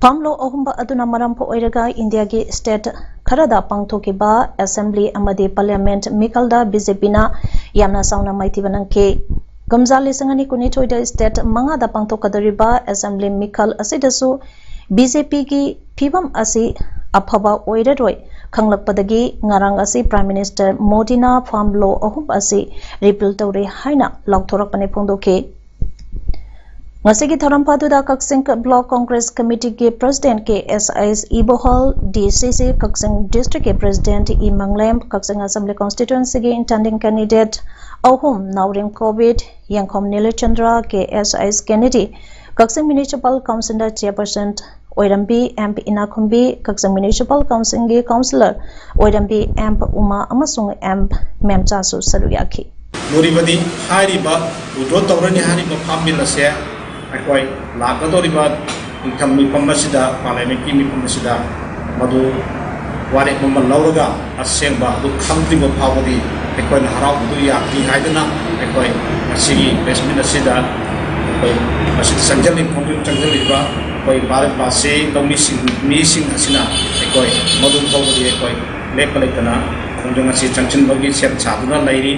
Farm law ꯑꯍꯨꯝꯕ ꯑꯗꯨꯅ ꯃꯔꯝ ꯑꯣꯏꯔꯒ ꯏꯟꯗꯤꯌꯥꯒꯤ state ꯈꯔꯗ ꯄꯥꯡꯊꯣꯛꯈꯤꯕ assembly ꯑꯃꯗꯤ parliament ꯃꯤꯈꯜꯗ ꯕꯤ ꯖꯦ ꯄꯤꯅ ꯌꯥꯝꯅ ꯆꯥꯎꯅ ꯃꯥꯏꯊꯤꯕ ꯅꯪꯈꯤ꯫ ꯀꯨꯝꯖꯥ ꯂꯤꯁꯤꯡ ꯑꯅꯤ ꯀꯨꯟꯅꯤꯊꯣꯏꯗ state ꯃꯉꯥꯗ ꯄꯥꯡꯊꯣꯛꯀꯗꯧꯔꯤꯕ assembly ꯃꯤꯈꯜ ꯑꯁꯤꯗꯁꯨ ꯕꯤ ꯖꯦ ꯄꯤꯒꯤ ꯐꯤꯕꯝ ꯑꯁꯤ ꯑꯐꯕ ꯑꯣꯏꯔꯔꯣꯏ ꯈꯪꯂꯛꯄꯗꯒꯤ ꯉꯔꯥꯡ ꯑꯁꯤ Prime Minister ꯃꯣꯗꯤꯅ farm law ꯑꯍꯨꯝ ꯑꯁꯤ repeal ꯇꯧꯔꯦ ꯍꯥꯏꯅ ꯂꯥꯎꯊꯣꯔꯛꯄꯅꯤ ꯐꯣꯡꯗꯣꯛꯈꯤ꯫ ꯉꯁꯤꯒꯤ ꯊꯧꯔꯝ ꯑꯗꯨꯗ ꯀꯛꯆꯤꯡ Block Congress Committeeꯒꯤ President ꯀꯦ ꯑꯦꯁ ꯑꯩꯆ ꯏꯕꯣꯍꯜ, ꯗꯤ ꯁꯤ ꯁꯤ ꯀꯛꯆꯤꯡ Districtꯀꯤ President ꯏ ꯃꯪꯂꯦꯝ, ꯀꯛꯆꯤꯡ Assembly Constituencyꯒꯤ intending candidate ꯑꯍꯨꯝ, ꯅꯥꯎꯔꯦꯝ ꯀꯣꯕꯤꯠ, ꯌꯦꯡꯈꯣꯝ ꯅꯤꯂꯆꯟꯗ꯭ꯔ, ꯀꯦ ꯑꯦꯁ ꯑꯩꯆ ꯀꯦꯅꯦꯗꯤ, ꯀꯛꯆꯤꯡ Municipal Councilꯗ Chairperson ꯑꯣꯏꯔꯝꯕꯤ ꯑꯦꯝ ꯏꯅꯥꯈꯨꯝꯕꯤ, ꯀꯛꯆꯤꯡ ꯃ꯭ꯌꯨꯅꯤꯁꯤꯄꯥꯜ ꯀꯥꯎꯟꯁꯤꯜꯒꯤ ꯀꯥꯎꯟꯁꯤꯂꯔ ꯑꯣꯏꯔꯝꯕꯤ ꯑꯦꯝ ꯎꯃꯥ ꯑꯃꯁꯨꯡ ꯑꯦꯝ ꯃꯦꯝꯆꯥꯁꯨ ꯁꯔꯨꯛ ꯌꯥꯈꯤ꯫ ꯂꯨꯔꯤꯕꯗꯤ ꯍꯥꯏꯔꯤꯕ ꯋꯤꯗ꯭ꯔꯣ ꯇꯧꯔꯅꯤ ꯍꯥꯏꯔꯤꯕ ꯐꯥꯝ ꯕꯤꯜ ꯑꯁꯦ ꯑꯩꯈꯣꯏ ꯂꯥꯛꯀꯗꯧꯔꯤꯕ ꯅꯤꯡꯊꯝ ꯃꯤꯐꯝ ꯑꯁꯤꯗ, ꯄꯥꯔꯂꯤꯌꯥꯃꯦꯟꯠꯀꯤ ꯃꯤꯐꯝ ꯑꯁꯤꯗ ꯃꯗꯨ ꯋꯥꯔꯦꯞ ꯑꯃ ꯂꯧꯔꯒ ꯑꯁꯦꯡꯕ ꯑꯗꯨ ꯈꯪꯗ꯭ꯔꯤꯕ ꯐꯥꯎꯕꯗꯤ ꯑꯩꯈꯣꯏꯅ ꯍꯔꯥꯎꯕꯗꯨ ꯌꯥꯗ꯭ꯔꯤ ꯍꯥꯏꯗꯨꯅ ꯑꯩꯈꯣꯏ ꯉꯁꯤꯒꯤ ꯄ꯭ꯔꯦꯁ ꯃꯤꯠ ꯑꯁꯤꯗ ꯑꯩꯈꯣꯏ ꯃꯁꯤꯗ ꯆꯪꯁꯤꯜꯂꯤꯕ, ꯈꯣꯡꯖꯪ ꯆꯪꯁꯤꯜꯂꯤꯕ ꯑꯩꯈꯣꯏ ꯚꯥꯔꯠ ꯕꯥꯁꯤ ꯂꯧꯃꯤꯁꯤꯡ, ꯃꯤꯁꯤꯡ ꯑꯁꯤꯅ ꯑꯩꯈꯣꯏ ꯃꯗꯨ ꯐꯥꯎꯕꯗꯤ ꯑꯩꯈꯣꯏ ꯂꯦꯞꯄ ꯂꯩꯇꯅ ꯈꯣꯡꯖꯪ ꯑꯁꯤ ꯆꯪꯁꯤꯟꯕꯒꯤ ꯁꯦꯝ ꯁꯥꯗꯨꯅ ꯂꯩꯔꯤ꯫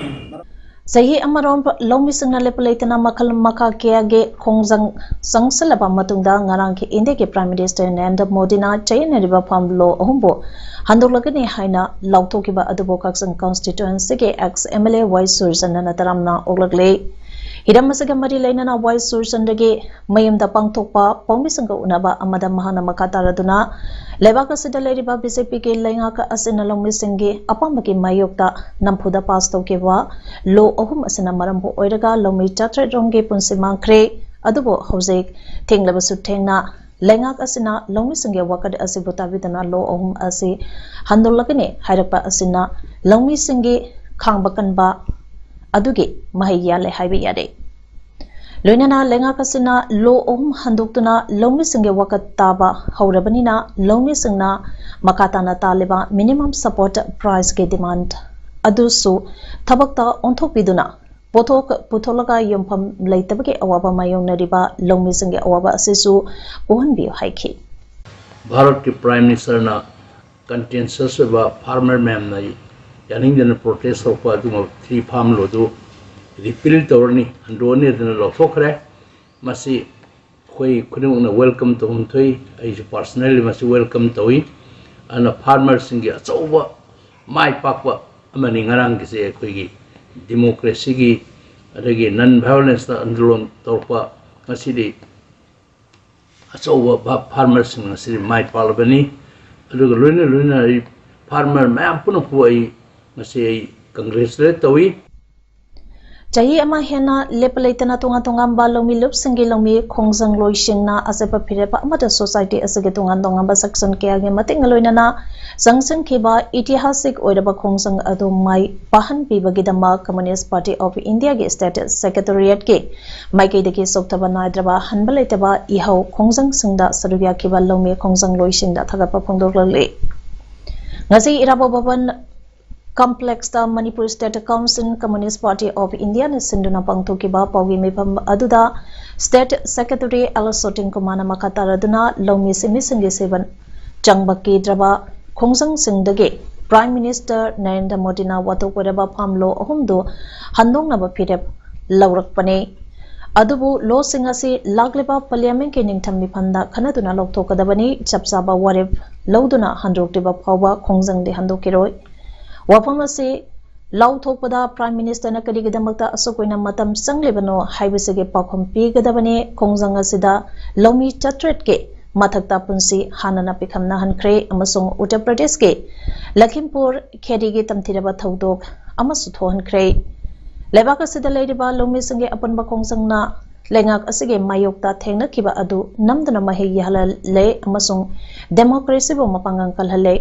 ꯆꯍꯤ ꯑꯃꯔꯣꯝ ꯂꯧꯃꯤꯁꯤꯡꯅ ꯂꯦꯞꯄ ꯂꯩꯇꯅ ꯃꯈꯜ ꯃꯈꯥ ꯀꯌꯥꯒꯤ ꯈꯣꯡꯖꯪ ꯆꯪꯁꯤꯜꯂꯕ ꯃꯇꯨꯡꯗ ꯉꯔꯥꯡꯒꯤ ꯏꯟꯗꯤꯌꯥꯒꯤ ꯄ꯭ꯔꯥꯏꯝ ꯃꯤꯅꯤꯁꯇꯔ ꯅꯔꯦꯟꯗ꯭ꯔ ꯃꯣꯗꯤꯅ ꯆꯌꯦꯠꯅꯔꯤꯕ ꯐꯥꯝ ꯂꯣ ꯑꯍꯨꯝꯕꯨ ꯍꯟꯗꯣꯛꯂꯒꯅꯤ ꯍꯥꯏꯅ ꯂꯥꯎꯊꯣꯛꯈꯤꯕ ꯑꯗꯨꯕꯨ ꯀꯛꯆꯤꯡ ꯀꯟꯁꯇꯤꯇ꯭ꯋꯦꯟꯁꯤꯒꯤ ꯑꯦꯛꯁ ꯑꯦꯝ ꯑꯦꯜ ꯑꯦ ꯋꯥꯏ ꯁꯨꯔꯆꯟꯗ꯭ꯔꯅ ꯇꯔꯥꯝꯅ ꯑꯣꯛꯂꯛꯂꯦ꯫ ꯍꯤꯔꯝ ꯑꯁꯤꯒ ꯃꯔꯤ ꯂꯩꯅꯅ ꯋꯥꯏ ꯁꯨꯔꯆꯟꯗ꯭ꯔꯒꯤ ꯃꯌꯨꯝꯗ ꯄꯥꯡꯊꯣꯛꯄ ꯄꯥꯎꯃꯤꯁꯤꯡꯒ ꯎꯅꯕ ꯑꯃꯗ ꯃꯍꯥꯛꯅ ꯃꯈꯥ ꯇꯥꯔꯗꯨꯅ ꯂꯩꯕꯥꯛ ꯑꯁꯤꯗ ꯂꯩꯔꯤꯕ ꯕꯤ ꯖꯦ ꯄꯤꯒꯤ ꯂꯩꯉꯥꯛ ꯑꯁꯤꯅ ꯂꯧꯃꯤꯁꯤꯡꯒꯤ ꯑꯄꯥꯝꯕꯒꯤ ꯃꯥꯌꯣꯛꯇ ꯅꯝꯐꯨꯗ ꯄꯥꯁ ꯇꯧꯈꯤꯕ ꯂꯣ ꯑꯍꯨꯝ ꯑꯁꯤꯅ ꯃꯔꯝ ꯑꯣꯏꯔꯒ ꯂꯧꯃꯤ ꯆꯥꯇ꯭ꯔꯦꯠ ꯔꯣꯝꯒꯤ ꯄꯨꯟꯁꯤ ꯃꯥꯡꯈ꯭ꯔꯦ꯫ ꯑꯗꯨꯕꯨ ꯍꯧꯖꯤꯛ ꯊꯦꯡꯂꯕꯁꯨ ꯊꯦꯡꯅ ꯂꯩꯉꯥꯛ ꯑꯁꯤꯅ ꯂꯧꯃꯤꯁꯤꯡꯒꯤ ꯋꯥꯀꯠ ꯑꯁꯤꯕꯨ ꯇꯥꯕꯤꯗꯨꯅ ꯂꯣ ꯑꯍꯨꯝ ꯑꯁꯤ ꯍꯟꯗꯣꯛꯂꯒꯅꯤ ꯍꯥꯏꯔꯛꯄ ꯑꯁꯤꯅ ꯂꯧꯃꯤꯁꯤꯡꯒꯤ ꯈꯥꯡꯕ ꯀꯟꯕ ꯑꯗꯨꯒꯤ ꯃꯍꯩ ꯌꯥꯜꯂꯦ ꯍꯥꯏꯕ ꯌꯥꯔꯦ꯫ ꯂꯣꯏꯅꯅ ꯂꯩꯉꯥꯛ ꯑꯁꯤꯅ ꯂꯣ ꯑꯍꯨꯝ ꯍꯟꯗꯣꯛꯇꯨꯅ ꯂꯧꯃꯤꯁꯤꯡꯒꯤ ꯋꯥꯀꯠ ꯇꯥꯕ ꯍꯧꯔꯕꯅꯤꯅ ꯂꯧꯃꯤꯁꯤꯡꯅ ꯃꯈꯥ ꯇꯥꯅ ꯇꯥꯜꯂꯤꯕ ꯃꯤꯅꯤꯃꯝ ꯁꯄꯣꯔꯠ ꯄ꯭ꯔꯥꯏꯁꯀꯤ ꯗꯤꯃꯥꯟ ꯑꯗꯨꯁꯨ ꯊꯕꯛꯇ ꯑꯣꯟꯊꯣꯛꯄꯤꯗꯨꯅ ꯄꯣꯠꯊꯣꯛ ꯄꯨꯊꯣꯛꯂꯒ ꯌꯣꯟꯐꯝ ꯂꯩꯇꯕꯒꯤ ꯑꯋꯥꯕ ꯃꯥꯌꯣꯛꯅꯔꯤꯕ ꯂꯧꯃꯤꯁꯤꯡꯒꯤ ꯑꯋꯥꯕ ꯑꯁꯤꯁꯨ ꯀꯣꯛꯍꯟꯕꯤꯌꯨ ꯍꯥꯏꯈꯤ꯫ ꯚꯥꯔꯠꯀꯤ ꯄ꯭ꯔꯥꯏꯝ ꯃꯤꯅꯤꯁꯇꯔꯅ ꯀꯟꯇꯦꯟꯁꯁ ꯑꯣꯏꯕ ꯐꯥꯔꯃꯔ ꯃꯌꯥꯝꯅ ꯌꯥꯅꯤꯡꯗꯅ ꯄ꯭ꯔꯣꯇꯦꯁ ꯇꯧꯔꯛꯄ ꯑꯗꯨꯒꯨꯝꯕ ꯊ꯭ꯔꯤ ꯐꯥꯝ ꯂꯣꯗꯨ ꯔꯤꯄꯤꯜ ꯇꯧꯔꯅꯤ, ꯍꯟꯗꯣꯛꯑꯅꯤ ꯑꯗꯨꯅ ꯂꯧꯊꯣꯛꯈ꯭ꯔꯦ꯫ ꯃꯁꯤ ꯑꯩꯈꯣꯏ ꯈꯨꯗꯤꯡꯃꯛꯅ ꯋꯦꯜꯀꯝ ꯇꯧꯐꯝ ꯊꯣꯛꯏ꯫ ꯑꯩꯁꯨ ꯄꯥꯔꯁꯅꯦꯜꯂꯤ ꯃꯁꯤ ꯋꯦꯜꯀꯝ ꯇꯧꯏ꯫ ꯑꯗꯨꯅ ꯐꯥꯔꯃꯔꯁꯤꯡꯒꯤ ꯑꯆꯧꯕ ꯃꯥꯏ ꯄꯥꯛꯄ ꯑꯃꯅꯤ ꯉꯔꯥꯡꯒꯤꯁꯦ꯫ ꯑꯩꯈꯣꯏꯒꯤ ꯗꯤꯃꯣꯀ꯭ꯔꯦꯁꯤꯒꯤ ꯑꯗꯒꯤ ꯅꯟ ꯚꯥꯏꯑꯣꯂꯦꯟꯁꯇ ꯑꯟꯗꯣꯂꯟ ꯇꯧꯔꯛꯄ ꯉꯁꯤꯗꯤ ꯑꯆꯧꯕ ꯐꯥ-, ꯐꯥꯔꯃꯔꯁꯤꯡ ꯉꯁꯤꯗꯤ ꯃꯥꯏ ꯄꯥꯛꯂꯕꯅꯤ꯫ ꯑꯗꯨꯒ ꯂꯣꯏꯅ ꯂꯣꯏꯅꯅ ꯑꯩ ꯐꯥꯔꯃꯔ ꯃꯌꯥꯝ ꯄꯨꯝꯅꯃꯛꯄꯨ ꯑꯩ ꯉꯁꯤ ꯑꯩ ꯀꯪꯒ꯭ꯔꯦꯆꯨꯂꯦꯠ ꯇꯧꯏ꯫ ꯆꯍꯤ ꯑꯃ ꯍꯦꯟꯅ ꯂꯦꯞꯄ ꯂꯩꯇꯅ ꯇꯣꯉꯥꯟ ꯇꯣꯉꯥꯟꯕ ꯂꯧꯃꯤ ꯂꯨꯞꯁꯤꯡꯒꯤ ꯂꯧꯃꯤ ꯈꯣꯡꯖꯪꯂꯣꯏꯁꯤꯡꯅ ꯑꯆꯦꯠꯄ ꯐꯤꯔꯦꯞ ꯑꯃꯗ ꯁꯣꯁꯥꯏꯇꯤ ꯑꯁꯤꯒꯤ ꯇꯣꯉꯥꯟ ꯇꯣꯉꯥꯟꯕ ꯁꯦꯛꯁꯟ ꯀꯌꯥꯒꯤ ꯃꯇꯦꯡꯒ ꯂꯣꯏꯅꯅ ꯆꯪꯁꯤꯟꯈꯤꯕ ꯏꯇꯤꯍꯥꯁꯤꯛ ꯑꯣꯏꯔꯕ ꯈꯣꯡꯖꯪ ꯑꯗꯨ ꯃꯥꯏ ꯄꯥꯛꯍꯟꯕꯤꯕꯒꯤꯗꯃꯛ Communist Party of India ꯒꯤ State Secretariat ꯀꯤ ꯃꯥꯏꯀꯩꯗꯒꯤ ꯆꯣꯛꯊꯕ ꯅꯥꯏꯗ꯭ꯔꯕ ꯍꯟꯕ ꯂꯩꯇꯕ ꯏꯍꯧ ꯈꯣꯡꯖꯪꯁꯤꯡꯗ ꯁꯔꯨꯛ ꯌꯥꯈꯤꯕ ꯂꯧꯃꯤ ꯈꯣꯡꯖꯪꯂꯣꯏꯁꯤꯡꯗ ꯊꯥꯒꯠꯄ ꯐꯣꯡꯗꯣꯛꯂꯛꯂꯤ꯫ ꯉꯁꯤ ꯏꯔꯥꯕꯣꯠ ꯚꯕꯟ Complex ꯇ Manipur State Council Communist Party of India ꯅ ꯁꯤꯟꯗꯨꯅ ꯄꯥꯡꯊꯣꯛꯈꯤꯕ ꯄꯥꯎꯒꯤ ꯃꯤꯐꯝ ꯑꯗꯨꯗ State Secretary ꯑꯦꯜ ꯁꯣꯇꯤꯟ ꯀꯨꯃꯥꯔꯅ ꯃꯈꯥ ꯇꯥꯔꯗꯨꯅ ꯂꯧꯃꯤ ꯁꯤꯟꯃꯤꯁꯤꯡꯒꯤ ꯁꯦꯟꯐꯝ ꯆꯪꯕ ꯀꯤꯗ꯭ꯔꯕ ꯈꯣꯡꯖꯪꯁꯤꯡꯗꯒꯤ Prime Minister ꯅꯔꯦꯟꯗ꯭ꯔ ꯃꯣꯗꯤꯅ ꯋꯥꯊꯣꯛ ꯑꯣꯏꯔꯕ farm law ꯑꯍꯨꯝꯗꯨ ꯍꯟꯗꯣꯛꯅꯕ ꯐꯤꯔꯦꯞ ꯂꯧꯔꯛꯄꯅꯤ꯫ ꯑꯗꯨꯕꯨ law ꯁꯤꯡ ꯑꯁꯤ ꯂꯥꯛꯂꯤꯕ Parliament ꯀꯤ ꯅꯤꯡꯊꯝ ꯃꯤꯐꯝꯗ ꯈꯟꯅꯗꯨꯅ ꯂꯧꯊꯣꯛꯀꯗꯕꯅꯤ꯫ ꯆꯞ ꯆꯥꯕ ꯋꯥꯔꯦꯞ ꯂꯧꯗꯨꯅ ꯍꯟꯗꯣꯛꯇ꯭ꯔꯤꯕ ꯐꯥꯎꯕ ꯈꯣꯡꯖꯪꯗꯤ ꯍꯟꯗꯣꯛꯈꯤꯔꯣꯏ꯫ ꯋꯥꯐꯝ ꯑꯁꯤ ꯂꯥꯎꯊꯣꯛꯄꯗ Prime Minister ꯅ ꯀꯔꯤꯒꯤꯗꯃꯛꯇ ꯑꯁꯨꯛ ꯀꯨꯏꯅ ꯃꯇꯝ ꯆꯪꯂꯤꯕꯅꯣ ꯍꯥꯏꯕꯁꯤꯒꯤ ꯄꯥꯎꯈꯨꯝ ꯄꯤꯒꯗꯕꯅꯤ꯫ ꯈꯣꯡꯖꯪ ꯑꯁꯤꯗ ꯂꯧꯃꯤ ꯆꯥꯇ꯭ꯔꯦꯠꯀꯤ ꯃꯊꯛꯇ ꯄꯨꯟꯁꯤ ꯍꯥꯟꯅꯅ ꯄꯤꯈꯝꯅꯍꯟꯈ꯭ꯔꯦ ꯑꯃꯁꯨꯡ ꯎꯠꯇꯔ ꯄ꯭ꯔꯗꯦꯁꯀꯤ ꯂꯈꯤꯝꯄꯨꯔ ꯈꯦꯔꯤꯒꯤ ꯇꯝꯊꯤꯔꯕ ꯊꯧꯗꯣꯛ ꯑꯃꯁꯨ ꯊꯣꯛꯍꯟꯈ꯭ꯔꯦ꯫ ꯂꯩꯕꯥꯛ ꯑꯁꯤꯗ ꯂꯩꯔꯤꯕ ꯂꯧꯃꯤꯁꯤꯡꯒꯤ ꯑꯄꯨꯟꯕ ꯈꯣꯡꯖꯪꯅ ꯂꯩꯉꯥꯛ ꯑꯁꯤꯒꯤ ꯃꯥꯌꯣꯛꯇ ꯊꯦꯡꯅꯈꯤꯕ ꯑꯗꯨ ꯅꯝꯗꯨꯅ ꯃꯍꯩ ꯌꯥꯜꯍꯜꯂꯦ ꯑꯃꯁꯨꯡ democracy ꯕꯨ ꯃꯄꯥꯡꯒꯜ ꯀꯜꯍꯜꯂꯦ꯫